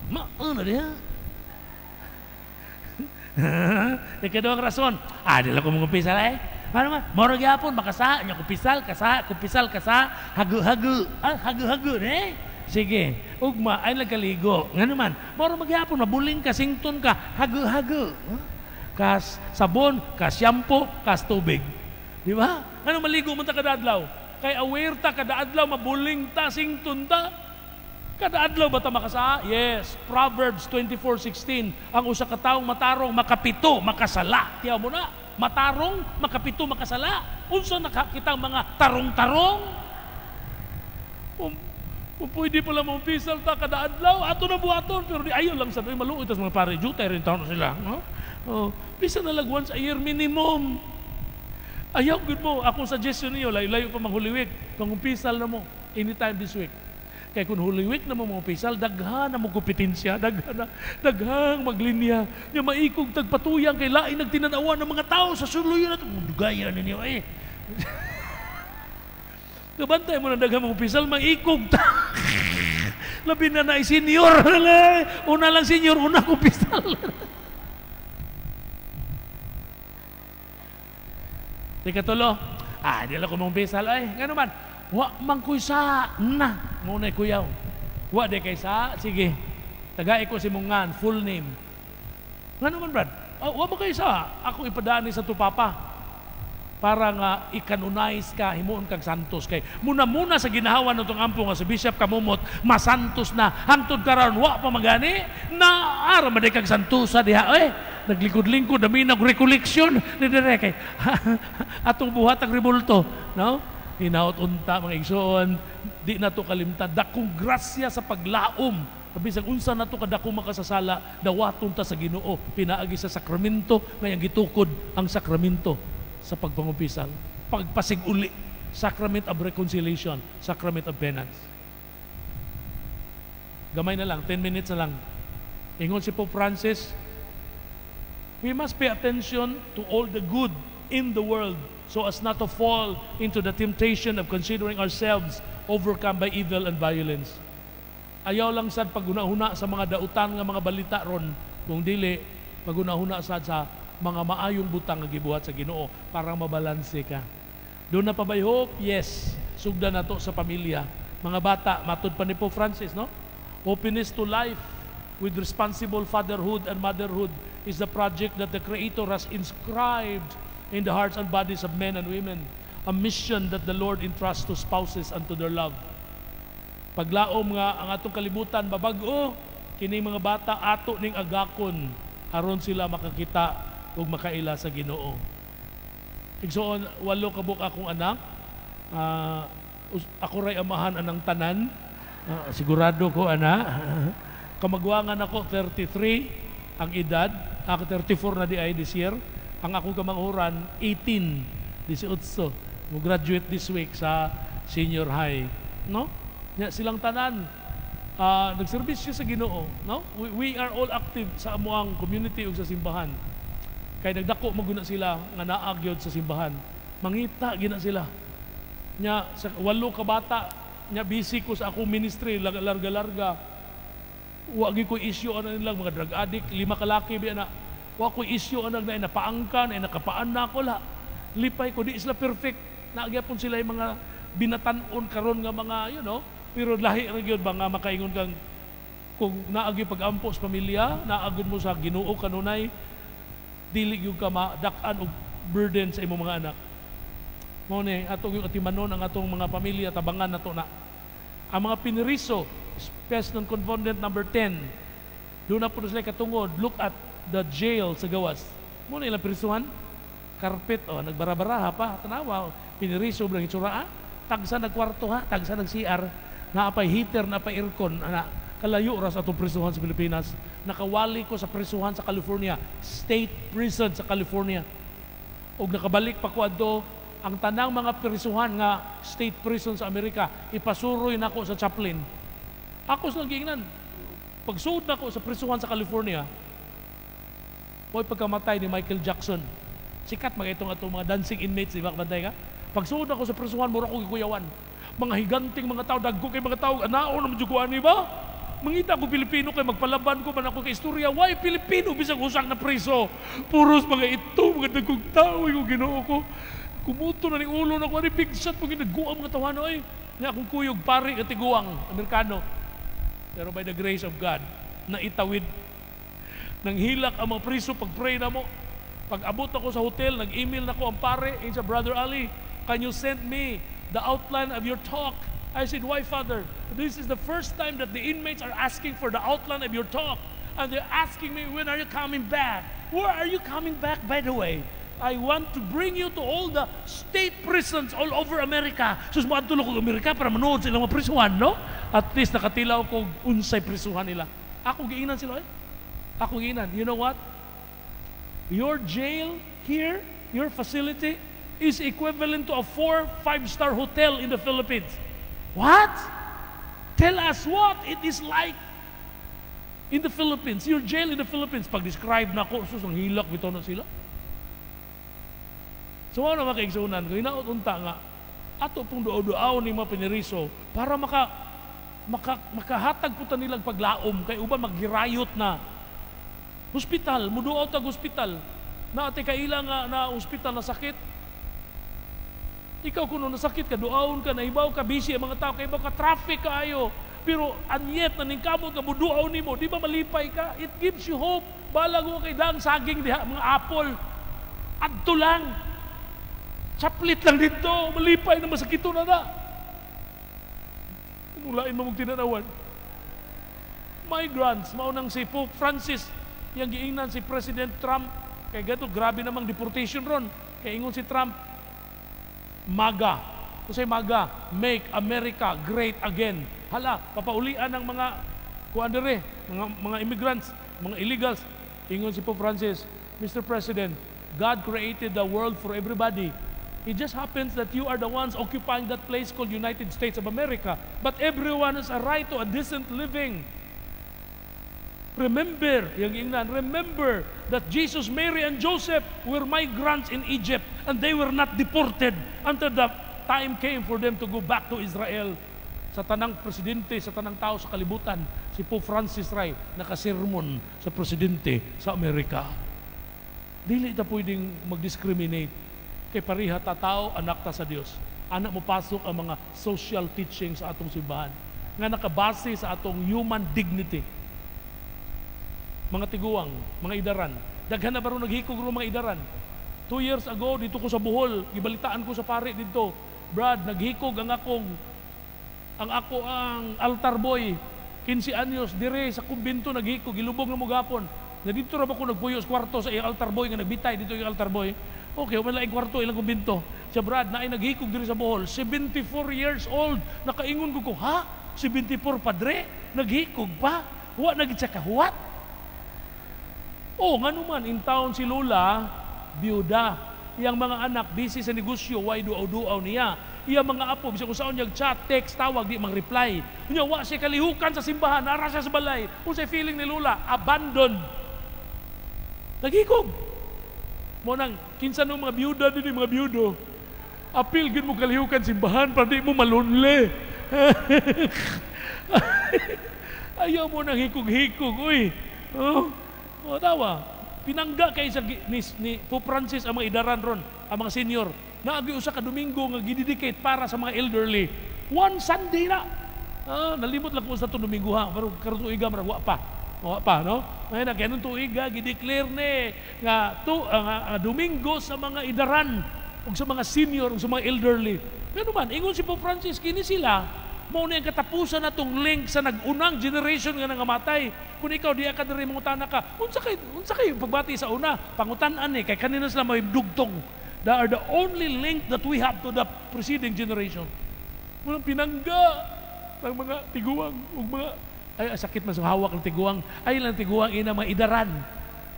Mauna diha. Ikaduhang rason, dili ko mangumpisal eh. Ano man? Moro gyapon makasa nya kumpisal, kasa, kumpisal, kasa, hagu-hagu. Ah, hagu-hagu ne. Sige, ugma ay nagkaligo. Ngano man? Moro magyapon mabuling ka, sington ka, hagu-hagu. Kas sabon, kas shampoo, kas tubig. Di ba? Ano maligo man ta kada adlaw? Kay aware ta kada adlaw mabuling ta, sington ta. Kada adlaw ba ta makasa? Yes. Proverbs 24:16, ang usa ka taong matarong makapito, makasala. Tiyaw mo na, matarong, makapito, makasala. Unsa nakakita ang mga tarong-tarong? Kung pwede pala maumpisal ta kada adlaw, ato na buhaton. Pero di ayo lang sabi, maluoy tas mga pare, jutay rin taon na sila. No? Oh, bisa na lang once a year minimum. Ayaw, good mo. Akong suggestion niyo, layo-layo pa mang Holy Week. Pangumpisal na mo, anytime this week. Kaya kung Holy Week na mo mangumpisal, daghan na mo kompetensya, daghang maglinya. Nya maikog tagpatuyang kay lain nagtinanawan ng mga tao sa suluyan na ito. Dugaya ninyo eh. Kabantay mo na daghang mangumpisal, maikog ta. Labi na na senior. Una lang senior, una kumpisal. Ikatulo, di lang ko mangumpisal ay. Ngano man, wa man ko'y sa na. Ngunay kuyaw. Wa di kay sa, sige. Tagay ko si Mungan, full name. Ngano man, Brad? Wa man kay sa. Ako ipadaan ni sa tupapa. Para nga ikanonize ka, himuon kag santos kay. Muna-muna sa ginahawan nitong ampo nga si Bishop Kamumot, masantos na. Hangtod karon wa pa magani, na ara man kag santosa diha eh. Naglikod-lingkod, dami nag recollection ni dire kay atong buhat ang rebulto, no? Hinaot unta, mga igsoon, di nato kalimtan dakong grasya sa paglaom. Bisag unsa nato kadako makasasala, dawaton ta sa Ginoo pinaagi sa sakramento, nga iyang gitukod ang sakramento sa pagpangumpisal, pagpasig-uli, sacrament of reconciliation, sacrament of penance. Gamay na lang, 10 minutes na lang. Ingon si Pope Francis, we must pay attention to all the good in the world so as not to fall into the temptation of considering ourselves overcome by evil and violence. Ayaw lang sad paghuna-huna sa mga dautan nga mga balita ron, kung dili paghuna-huna sad sa mga maayong butang nga gibuhat sa Ginoo para mabalanse ka. Duna pa bay hope? Yes. Sugdan nato sa pamilya. Mga bata, matud pa ni Pope Francis, no? Openness to life with responsible fatherhood and motherhood is the project that the Creator has inscribed in the hearts and bodies of men and women, a mission that the Lord entrusts to spouses unto their love. Paglaom nga ang atong kalibutan babag-o, kini mga bata ato ning agakon aron sila makakita ug makaila sa Ginoo. Igsoon, walo ka buok akong anak. Ako ray amahan anang tanan. Sigurado ko ana. Kamagwangan ako 33 ang edad. Ako 34 na diay this year. Ang akong kamanghuran 18, 18. Mo graduate this week sa senior high, no? Nya silang tanan nagserbisyo sa Ginoo, no? We are all active sa amoang community ug sa simbahan. Kay nagdako man guna sila nga naa gyud sa simbahan. Mangita gina sila. Nya sa walo ka bata, nya busy ko sa akong ministry, larga-larga. Wa gyud ko issue ana nilang mga drug addict, lima ka laki biya na. Wa ko issue ana na napaangkan, na nakapaan na ako la. Lipay ko, di sila perfect. Naa gyapon sila yung mga binatan-on karon nga mga, pero lahi ra gyud ba nga makaingon kang kung naa gyud pag-ampo sa pamilya, naa gyud mo sa Ginoo kanunay, dili gyud ka madak-an og burden sa imong mga anak. Mao ni ato gyud atimanon ang atong mga pamilya, tabangan nato na. Ang mga piniriso, Spes non confundit number 10. Duna po na sila katungod, look at the jail sa gawas. Mao na ilang pirisuhan. Carpet, oh, nagbarabaraha pa, tanawa, piniriso lang itsura, ah. Tagsa nagkwarto ha, tagsa nag CR, naapay heater, naapay aircon, ana, kalayo ra sa atong prisuhan sa Pilipinas. Nakawali ko sa prisuhan sa California, state prison sa California. Og nakabalik pa ko adto, ang tanang mga prisuhan nga state prison sa Amerika, ipasuroy nako sa chaplain. Ako sa giingnan, pagsuod nako sa prisuhan sa California, mo'y pagkamatay ni Michael Jackson. Sikat mga itong atong mga dancing inmates, di ba, kabantay ka? Pagsuod ako sa prisuhan, mura ko gikuyawan. Mga higanting mga tao, dagko kay mga tao, anao naman jud ko ani ba? Mangita ko Pilipino kay magpalaban ko man ako kay istorya. Why Pilipino bisag usak na preso? Puros mga ito, mga dagkong tao, ko Ginoo ko. Kumuto na ning ulo na ko, ani big shot pag ginagguang mga tawhano ay. Nya akong kuyog pari nga tiguang Amerikano. Pero by the grace of God, naitawid. Nang hilak ang mga priso pag pray na mo. Pag abot ako sa hotel, nag-email na ko ang pare, sa Brother Ali, "Can you send me the outline of your talk?" I said, "Why, Father?" "This is the first time that the inmates are asking for the outline of your talk. And they're asking me, 'When are you coming back? Where are you coming back, by the way? I want to bring you to all the state prisons all over America." Sus, moadto ko Amerika para manood sa ilang mga prisuhan, no? At least nakatilaw ko unsay prisuhan nila. Ako giingnan sila eh. Ako giingnan, "You know what? Your jail here, your facility, is equivalent to a 4, 5-star hotel in the Philippines." "What? Tell us what it is like in the Philippines, your jail in the Philippines." Pag-describe na ako, sus, ang hilak bitaw na sila. So ano mga kaigsunan, kung hinaot unta nga, ato pong duaw-duaw ni mga piniriso para makahatag po ta nilang paglaom kay uban maggirayot na. Hospital, muduaw tag hospital. Na ate kaila nga na hospital na sakit. Ikaw kuno nasakit ka, duawon ka, naibaw ka, busy ang mga tao, kay ka traffic kaayo. Pero anyet na ning kamot nga muduaw nimo, di ba malipay ka? It gives you hope. Balag mo kay dang saging diha, mga apple. Adto lang. Chaplit lang dito, malipay na masakito na na. Mulain mo mong tinanawan. Migrants, mao nang si Pope Francis, yang giingnan si President Trump, kay gato grabe namang deportation ron. Kay ingon si Trump, MAGA. Unsay MAGA? Make America Great Again. Hala, papaulian ng mga kuan dire, mga immigrants, mga illegals. Ingon si Pope Francis, "Mr. President, God created the world for everybody. It just happens that you are the ones occupying that place called United States of America. But everyone has a right to a decent living. Remember," yung ingnan, "remember that Jesus, Mary, and Joseph were migrants in Egypt and they were not deported until the time came for them to go back to Israel." Sa tanang presidente, sa tanang tao sa kalibutan, si Pope Francis ray nakasermon sa presidente sa Amerika. Dili ta pwedeng mag-discriminate. Kay pareha ta tao, anak ta sa Dios. Ana mo pasok ang mga social teaching sa atong simbahan nga nakabase sa atong human dignity. Mga tiguang, mga idaran. Daghan na ba ron naghikog ro mga idaran? 2 years ago, dito ko sa Bohol, gibalitaan ko sa pare dito, "Brad, naghikog ang ako ang altar boy. 15 anyos, dire sa kumbento naghikog, gilubong na mo gapon. Na dito ra ba ko nagpuyo sa kwarto sa iyang altar boy nga nagbitay dito yung altar boy." Okay, wala laing kwarto ilang kumbento. Siya, "Brad, naay naghikog diri sa Bohol, 74 years old." Nakaingon ko, "Ha? 74, padre? Naghikog pa? Wa na gid siya kahuwat?" Oh, ngano man, in town si Lola, biyuda. Iyang mga anak busy sa negosyo, way duaw-duaw niya. Iyang mga apo, bisag kung saan niyang chat, text, tawag, di mang reply. Unya, wa siya kalihukan sa simbahan, nara siya sa balay. Unsay feeling ni Lola? Abandoned. Naghikog. Mo nang kinsa no mga biyuda din, mga biyudo. Apil gid mo kalihukan simbahan para di mo malonely. Ayaw mo nang hikog-hikog, uy. Oh, tawa. Pinangga kay sa ni Pope Francis ang mga idaran ron, ang mga senior. Naagi usa ka Domingo nga gidedicate para sa mga elderly. One Sunday na. Ah, nalimot lang ko sa itong Domingo ha, pero karon tuiga marag wa pa. Wa pa, no? Ngayon, na kanong tuiga gideclare ni nga tu Domingo sa mga idaran ug sa mga senior ug sa mga elderly. Pero man, ingon si Pope Francis, kini sila mao ni ang katapusan natong link sa nag-unang generation nga nangamatay. Kung ikaw diya ka diri, mangutana ka, unsa kay pagbati sa una? Pangutan-an ni kay kanina sila may dugtong. They are the only link that we have to the preceding generation. Mga pinangga ng mga tiguang ug mga ay sakit man sa hawak ng tiguang, ay lang tiguang ina mga idaran.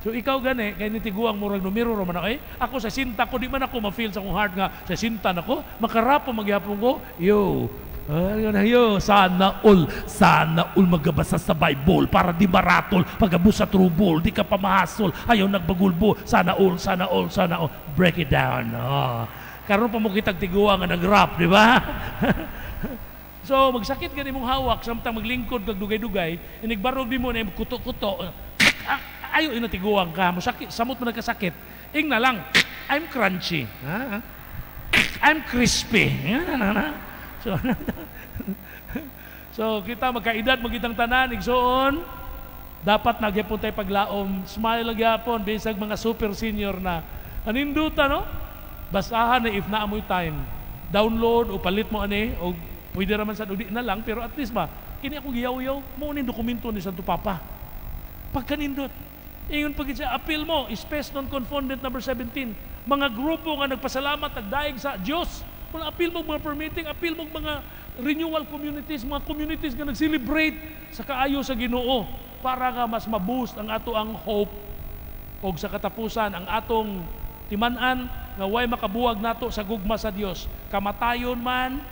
So ikaw gani kay ni tiguang, murag numero ra man ako eh. Ako sa sinta ko, di man ako ma-feel sa akong heart nga sa sinta nako, makarapo magyapon ko. Yo. Ay, yun, yo, sana all magabasa sa Bible para di maratol, pagabos sa trouble, di ka pa mahasol, ayaw nagbagulbo, sana all, sana all, sana all. Break it down. Oh. Karon pa mo kitag tiguang nga nag-rap, di ba? So, magsakit gani mong hawak samtang maglingkod kag dugay-dugay, inigbarog di mo na kuto-kuto. Ayo ina tiguang ka, mo sakit, samot mo nagkasakit. Ing na lang, "I'm crunchy." Ha? "I'm crispy." So kita magkaedad magitang tanan igsuon, dapat nagyapon tayo paglaom, smile lang gyapon bisag mga super senior na. Aninduta, no? Basahan na if naa mo'y time. Download o palit mo ani o pwede raman sa di na lang, pero at least ba kini ako giyaw-yaw mo ni dokumento ni Santo Papa. Pagkanindot. Ingon pag siya, appeal mo, Spes non confundit number 17. Mga grupo nga nagpasalamat, nagdaig sa Dios. Kung appeal mo mga permitting, appeal mo mga renewal communities, mga communities nga nag-celebrate sa kaayo sa Ginoo para nga mas ma-boost ang ato ang hope og sa katapusan ang atong timan-an nga way makabuwag nato sa gugma sa Dios. Kamatayon man,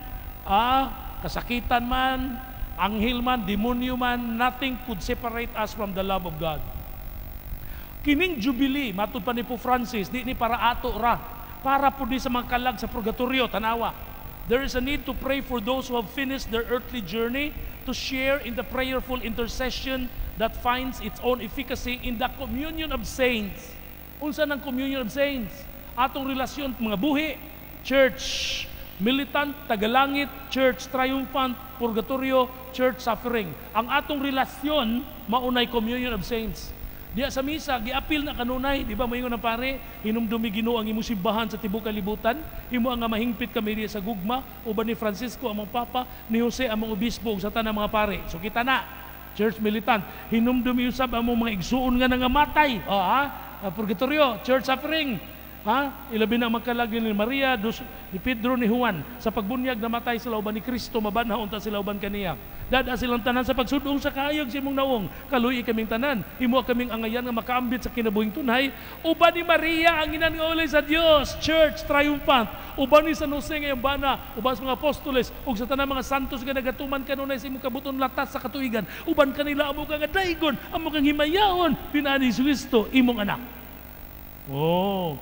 kasakitan man, anghel man, demonyo man, nothing could separate us from the love of God. Kining Jubilee, matud pa ni Pope Francis, di ni para ato ra, para po di sa mga kalag sa purgatorio, tanawa. There is a need to pray for those who have finished their earthly journey to share in the prayerful intercession that finds its own efficacy in the communion of saints. Unsa nang communion of saints? Atong relasyon mga buhi, church militant, tagalangit, church triumphant, purgatorio, church suffering. Ang atong relasyon maunay communion of saints. Diya sa misa, giapil na kanunay, di ba moingon ang pare, "Hinumdumi, Ginoo, ang imong simbahan sa tibuok kalibutan, imo ang nga mahingpit kami diya sa gugma, uban ni Francisco among papa, ni Jose among obispo ug sa tanang mga pare." So kita na, church militant, hinumdumi usab among mga igsuon nga nangamatay. Oh, ha? Purgatorio, church suffering. Ha? Ilabi na magkalag ni Maria, dus, ni Pedro, ni Juan. Sa pagbunyag namatay sila uban ni Kristo, mabanhaw unta sila uban kaniya. Dada silang tanan sa pagsudong sa kaayog sa imong nawong. Kaluy kaming tanan. Imo kaming angayan nga makaambit sa kinabuhing tunhay. Uban ni Maria ang inan nga ulay sa Dios. Church triumphant. Uban ni San Jose ngayong bana. Uban sa mga apostoles. Ug sa tanan mga santos nga nagatuman kanunay sa imong kabuton latas sa katuigan. Uban kanila amo kang daygon, amo kang himayaon pinaani si Kristo imong anak. Oh.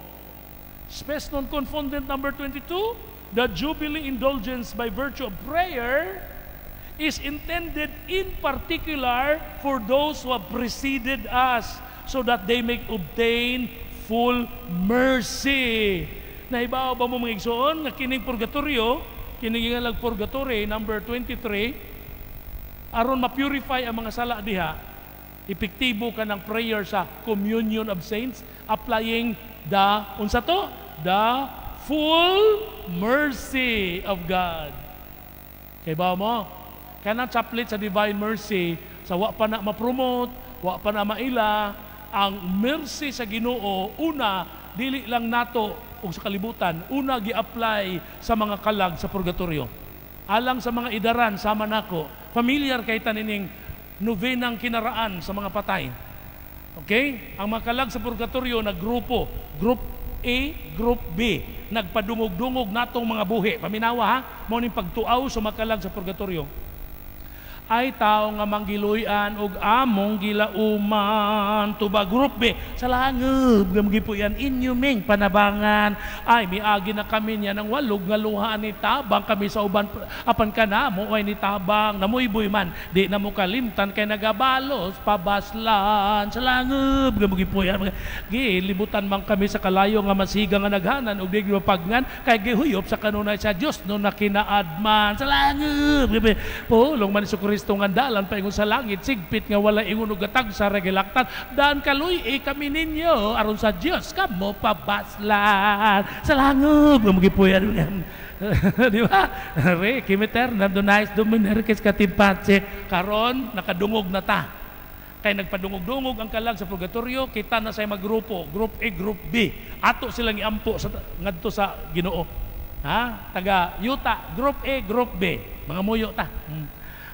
Spes non confundent number 22, the Jubilee indulgence by virtue of prayer is intended in particular for those who have preceded us so that they may obtain full mercy. Nahibaw ba mo, mga igsoon, nga kining purgatorio, kining nga purgatory number 23, aron ma-purify ang mga sala diha, epektibo ka ng prayer sa communion of saints, applying the, unsa to? The full mercy of God. Kay ba mo? Kanang chaplet sa Divine Mercy, sa wa pa na ma-promote, wa pa na maila, ang mercy sa Ginoo, una, dili lang nato ug sa kalibutan, una gi-apply sa mga kalag sa purgatorio. Alang sa mga idaran, sama nako, familiar kay tanining novenang kinaraan sa mga patay. Okay? Ang mga kalag sa purgatorio nagrupo, group A, group B, nagpadungog-dungog natong mga buhi. Paminawa ha, mao ning pagtuaw sa mga kalag sa purgatorio. Ay tao nga manggiluyan og among gilauman, tuba group B sa langeb nga inyo ming panabangan. Ay miagi na kami niya ng walog nga luha ni tabang kami sa uban, apan kanamo ay ni tabang namuyboy man di na mo kalimtan kay nagabalos pabaslan sa langeb nga magipuy-an. Gilibutan man kami sa kalayo nga masiga nga naghanan og di mapagnan kay gihuyop sa kanunay sa Dios no nakinaadman sa langeb. Pulong man si Kristo nga dalan paingon sa langit, sigpit nga wala ingon og gatag sa regilaktan, daan kaluy kami ninyo aron sa Dios kamo pabaslan sa langeb nga magipuy-an. Di ba? Re kimiter na dunay dominerkes katimpatse. Karon nakadungog na ta. Kay nagpadungog-dungog ang kalag sa purgatorio, kita na say magrupo, group A, group B. Ato silang iampo sa ngadto sa Ginoo. Ha? Taga yuta, group A, group B. Mga muyo ta.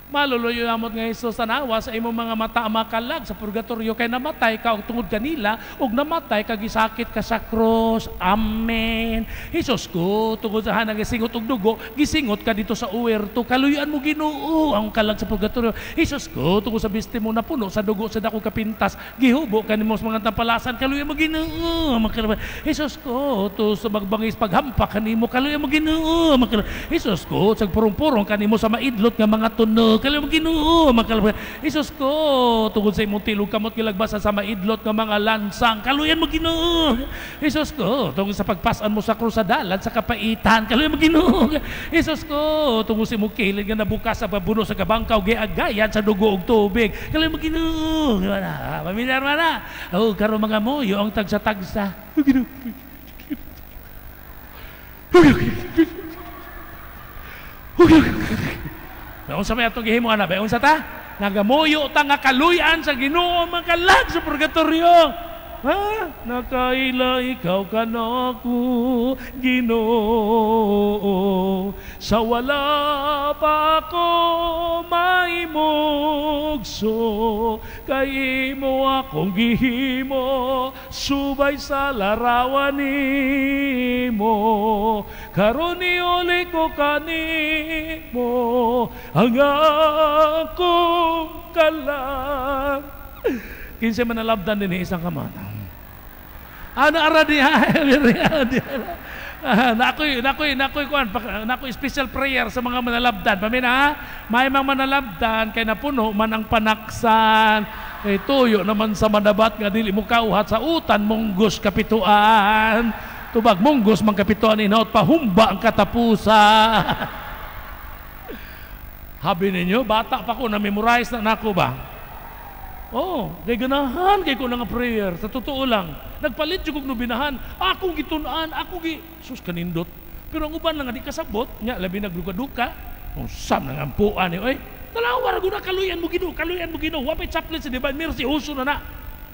Maluluyo amot nga Hesus, tanawa sa imong mga mata makalag sa purgatorio kay namatay ka og tungod kanila ug namatay ka gisakit ka sa krus. Amen. Hesus ko, tungod sa hanang gisingot og dugo, gisingot ka dito sa uwerto, kaluyan mo Ginoo ang kalag sa purgatorio. Hesus ko, tungod sa biste mo napuno sa dugo sa dako kapintas, gihubo kanimo sa mga tampalasan, kaluyan mo Ginoo. Hesus ko, to sa magbangis paghampak kanimo, kaluyan mo Ginoo. Hesus ko, sa purong-purong kanimo sa maidlot nga mga tunog, kaluyan mo Ginoo. Hesus ko, tungod sa imong tilog kamot gilagbasan sa maidlot nga mga lansang, kaluyan mo Ginoo. Hesus ko, tungod sa pagpasan mo sa krus sa dalan sa kapaitan, kaluyan mo Ginoo. Hesus ko, tungod sa imong kilid nga nabukas sa pabuno sa kabangkaw giagayan sa dugo ug tubig, kaluyan mo Ginoo. Pamilyar man na. Oh, karon mga moyo ang tagsa-tagsa. Ginoo. Unsa may atong gihimo ana ba? Unsa ta? Nagamuyo ta nga kaluyan sa Ginoo mga kalag sa purgatorio. Ha? Nakaila ikaw kanako, Ginoo. Sa wala pa ako maimugso, kay imo akong gihimo subay sa larawan nimo. Karon niuli ko kanimo ang akong kalag. Kinsa man nalabdan din isang kamata. Ano ara diha? Nakoy special prayer sa mga manalabdan. Pamina ha? May mga manalabdan kay napuno man ang panaksan. Kay tuyo naman sa manabat nga dili mo kauhat sa utan munggos kapituan. Tubag munggos man kapituan inaot pahumba ang katapusan. Habi ninyo, bata pa ko na memorize na nako ba? Oh, kay ganahan kay ko nga prayer. Sa totoo lang, nagpalit jud kog nobinahan. Akong gitun-an, ako gi sus kanindot. Pero ang uban lang nga di kasabot, nya labi nagduka-duka. Unsam nang ampuan ni oy. Tanawa ra gud na kaluyan mo Ginoo, kaluyan mo Ginoo. Wa pay chaplain sa Divine Mercy, uso na na.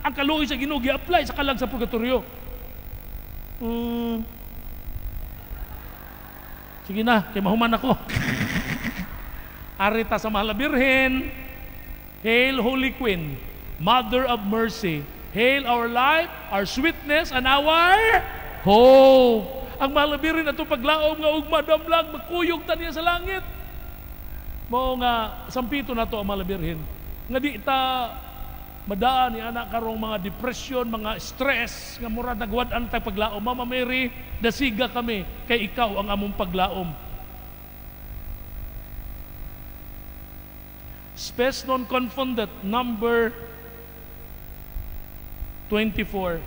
Ang kaluoy sa Ginoo gi-apply sa kalag sa purgatorio. Sige na, kay mahuman ako. Ari ta sa Mahal na Birhen. Hail, Holy Queen, Mother of Mercy. Hail our life, our sweetness, and our hope. Ang Mahal na Birhen atong paglaom nga ugma damlag, makuyog ta niya sa langit. Mao nga sampito nato ang Mahal na Birhen. Nga di ta madaan ni anak karong mga depression, mga stress, nga mura nagwad-an tag paglaom. Mama Mary, dasiga kami kay ikaw ang among paglaom. Spes non confundet, number 24.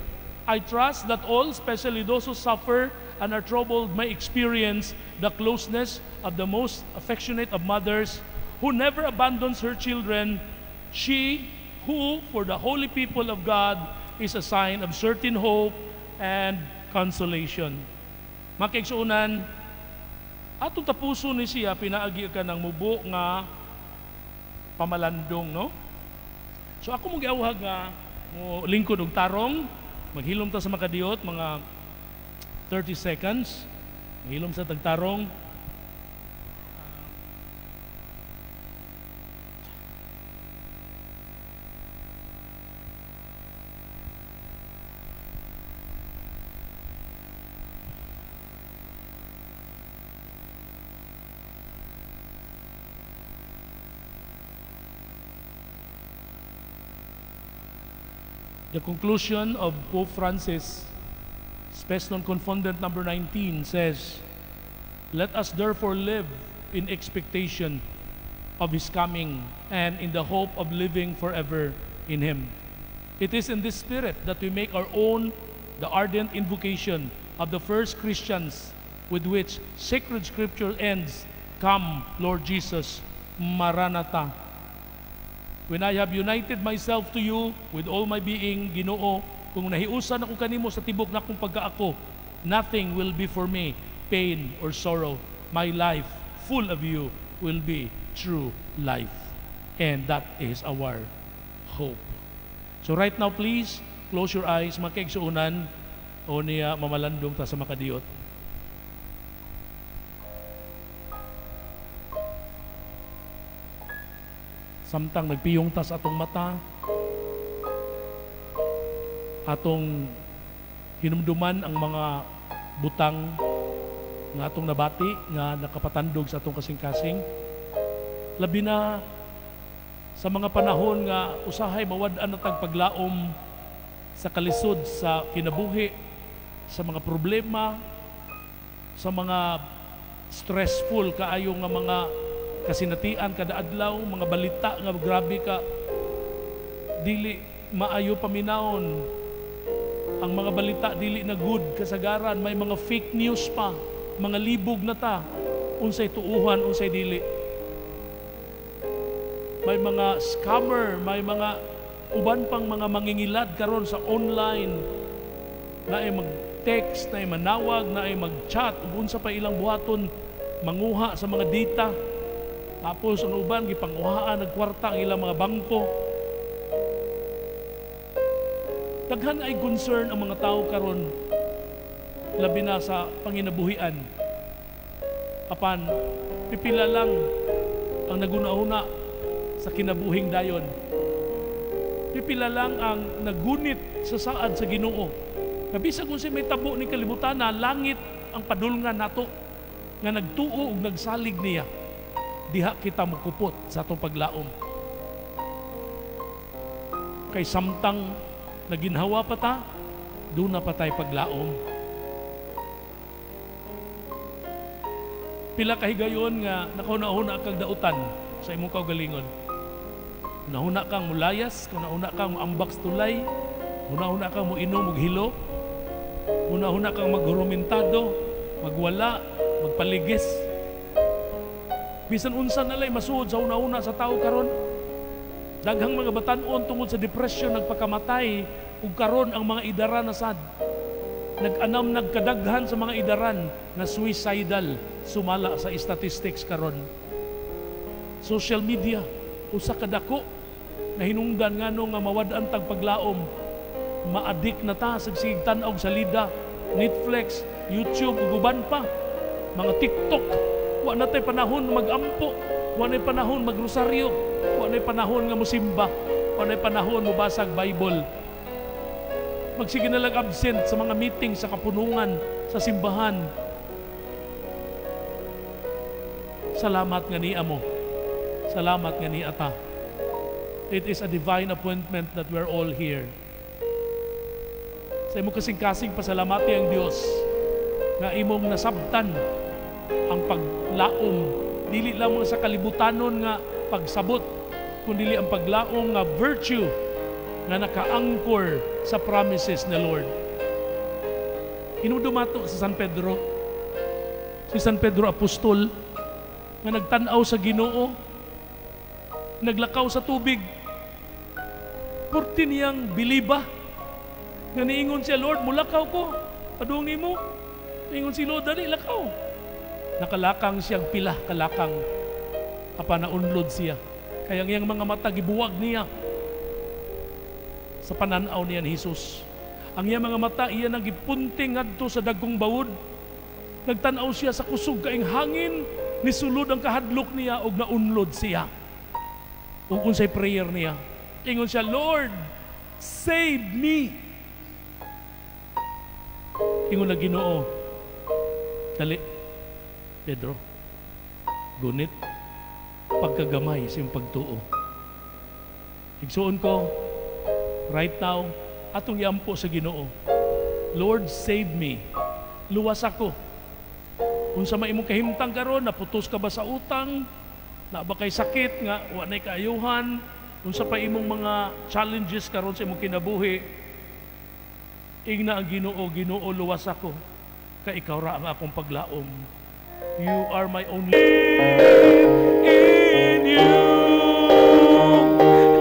I trust that all, especially those who suffer and are troubled, may experience the closeness of the most affectionate of mothers, who never abandons her children. She who, for the holy people of God, is a sign of certain hope and consolation. Makigsuunan, atong tapuso ni siya, pinaagi ka ng mubo nga pamalandong, no? So ako mong giawhag nga mo lingkod og tarong, maghilom ta sa makadiyot, mga 30 seconds, maghilom sa tagtarong. The conclusion of Pope Francis, Spes non confundent number 19 says, let us therefore live in expectation of His coming and in the hope of living forever in Him. It is in this spirit that we make our own the ardent invocation of the first Christians with which sacred scripture ends, come, Lord Jesus, Maranatha. When I have united myself to you with all my being, Ginoo, kung nahiusan ako kanimo sa tibok na akong pagkaako, nothing will be for me pain or sorrow. My life full of you will be true life. And that is our hope. So right now, please, close your eyes, makigsuunan, o niya mamalandong ta sa makadiyot. Samtang nagpiyong ta sa atong mata, atong hinumduman ang mga butang nga atong nabati, nga nakapatandog sa atong kasing-kasing. Labi na sa mga panahon nga usahay mawad-an na tag paglaom sa kalisod sa kinabuhi, sa mga problema, sa mga stressful kaayo nga mga kasinatian kada adlaw, mga balita nga grabe ka dili maayo paminawon. Ang mga balita dili na good kasagaran, may mga fake news pa, mga libog na ta unsay tuuhan, unsay dili. May mga scammer, may mga uban pang mga mangingilad karon sa online, naay mag-text, naay manawag, naay mag-chat, ug unsa pa ilang buhaton manguha sa mga data. Tapos ang uban gipanguhaan nagkwarta ang ilang mga bangko. Daghan ay concern ang mga tao karon, labi na sa panginabuhian. Apan pipila lang ang naguna-una sa kinabuhing dayon. Pipila lang ang nagunit sa saad sa Ginoo. Kabisag unsay may tabo ni kalibutan, langit ang padulngan nato nga nagtuo ug nagsalig niya. Diha kita mukupot sa atong paglaom. Kay samtang naginhawa pa ta, doon na pa tayo paglaom. Pila kahigayon nga nakauna-una kag dautan sa imong kaugalingon. Nahuna kang mulayas, kunahuna kang muambak sa tulay, hunahuna kang muinom og hilo, hunahuna kang maghurumentado, magwala, magpaligis. Bisan unsa na lay masuod sa una-una sa tao karon. Daghang mga batan-on tungod sa depression nagpakamatay ug karon ang mga idaran na sad. Nag-anam nagkadaghan sa mga idaran na suicidal sumala sa statistics karon. Social media usa ka dako na hinungdan ngano nga mawad-an tag paglaom. Maadik na ta sa sige tan-og sa lida. Netflix, YouTube, ug uban pa. Mga TikTok. Wa na tay panahon magampo. Wa na panahon magrosaryo. Wa na panahon nga musimba. Wa na panahon mobasag Bible. Magsige na lang absent sa mga meeting sa kapunungan, sa simbahan. Salamat nga niya mo. Salamat nga niya ta. It is a divine appointment that we're all here. Sa imong kasing-kasing, pasalamati ang Dios nga imong nasabtan ang paglaom, dili lamang sa kalibutanon nga pagsabot, kundi ang paglaom nga virtue nga naka-anchor sa promises ni Lord. Hinumdum ato sa San Pedro. Si San Pedro Apostol nga nagtan-aw sa Ginoo, naglakaw sa tubig. Purti niyang biliba. Nga niingon siya, "Lord, mulakaw ko. Padung nimo." Niingon si Lord, "Dali, lakaw." Nakalakang siyang pila, kalakang. Apan naunlod siya. Kaya ang iyang mga mata gibuwag niya sa pananaw niya ni Jesus. Ang iyang mga mata, iya nang gipunting ngadto sa dagkong bawod. Nagtanaw siya sa kusog kaing hangin, nisulod ang kahadlok niya ug naunlod siya. Ug unsay prayer niya? Ingon siya, "Lord, save me." Ingon na Ginoo, "Dali, Pedro, gunit pagkagamay sa iyong pagtuo." Igsuon ko, right now, atong iampo sa Ginoo. "Lord, save me. Luwas ako." Unsa may imong kahimtang karon, naputos ka ba sa utang? Na ba kay sakit nga wa nay kaayuhan? Unsa pa imong mga challenges karon sa imong kinabuhi? Ingna ang Ginoo, "Ginoo, luwas ako. Kay ikaw ra ang akong paglaom. You are my only in you.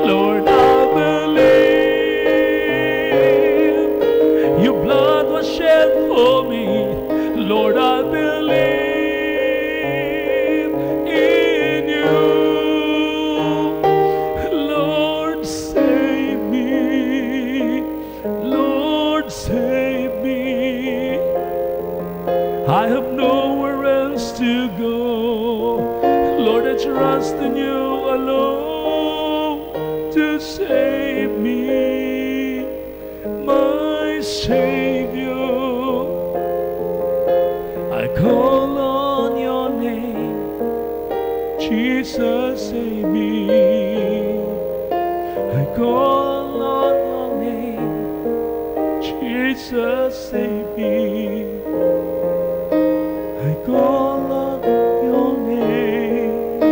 Lord, I believe your blood was shed for me. Lord, I believe in you. Lord, save me. Lord, save me. I have nowhere else to go. Lord, I trust in you alone to save me, my Savior. I call on your name, Jesus, save me. I call on your name, Jesus, save me. I call on your name,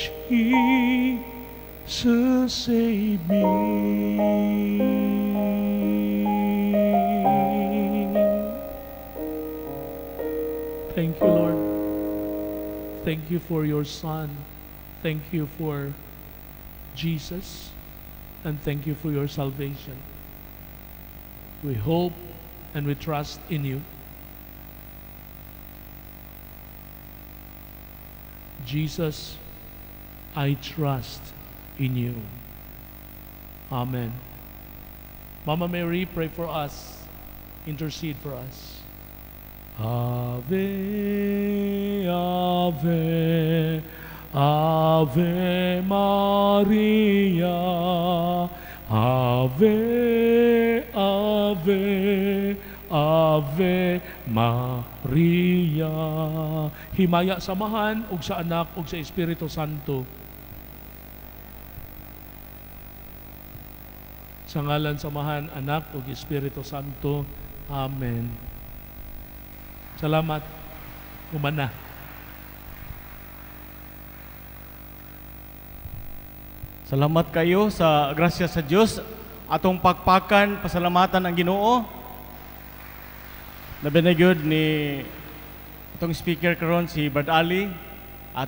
Jesus, save me." Thank you, Lord. Thank you for your Son. Thank you for Jesus. And thank you for your salvation. We hope and we trust in you. Jesus, I trust in you. Amen. Mama Mary, pray for us. Intercede for us. Ave, Ave, Ave Maria. Ave, Ave, Ave Maria. Himaya sa Amahan, ug sa Anak, ug sa Espiritu Santo. Sa ngalan sa Amahan, Anak, ug Espiritu Santo. Amen. Salamat. Humana. Salamat kayo sa grasya sa Dios. Atong pakpakan, pasalamatan ang Ginoo. Labi na gyud ni atong speaker karon si Brad Ali.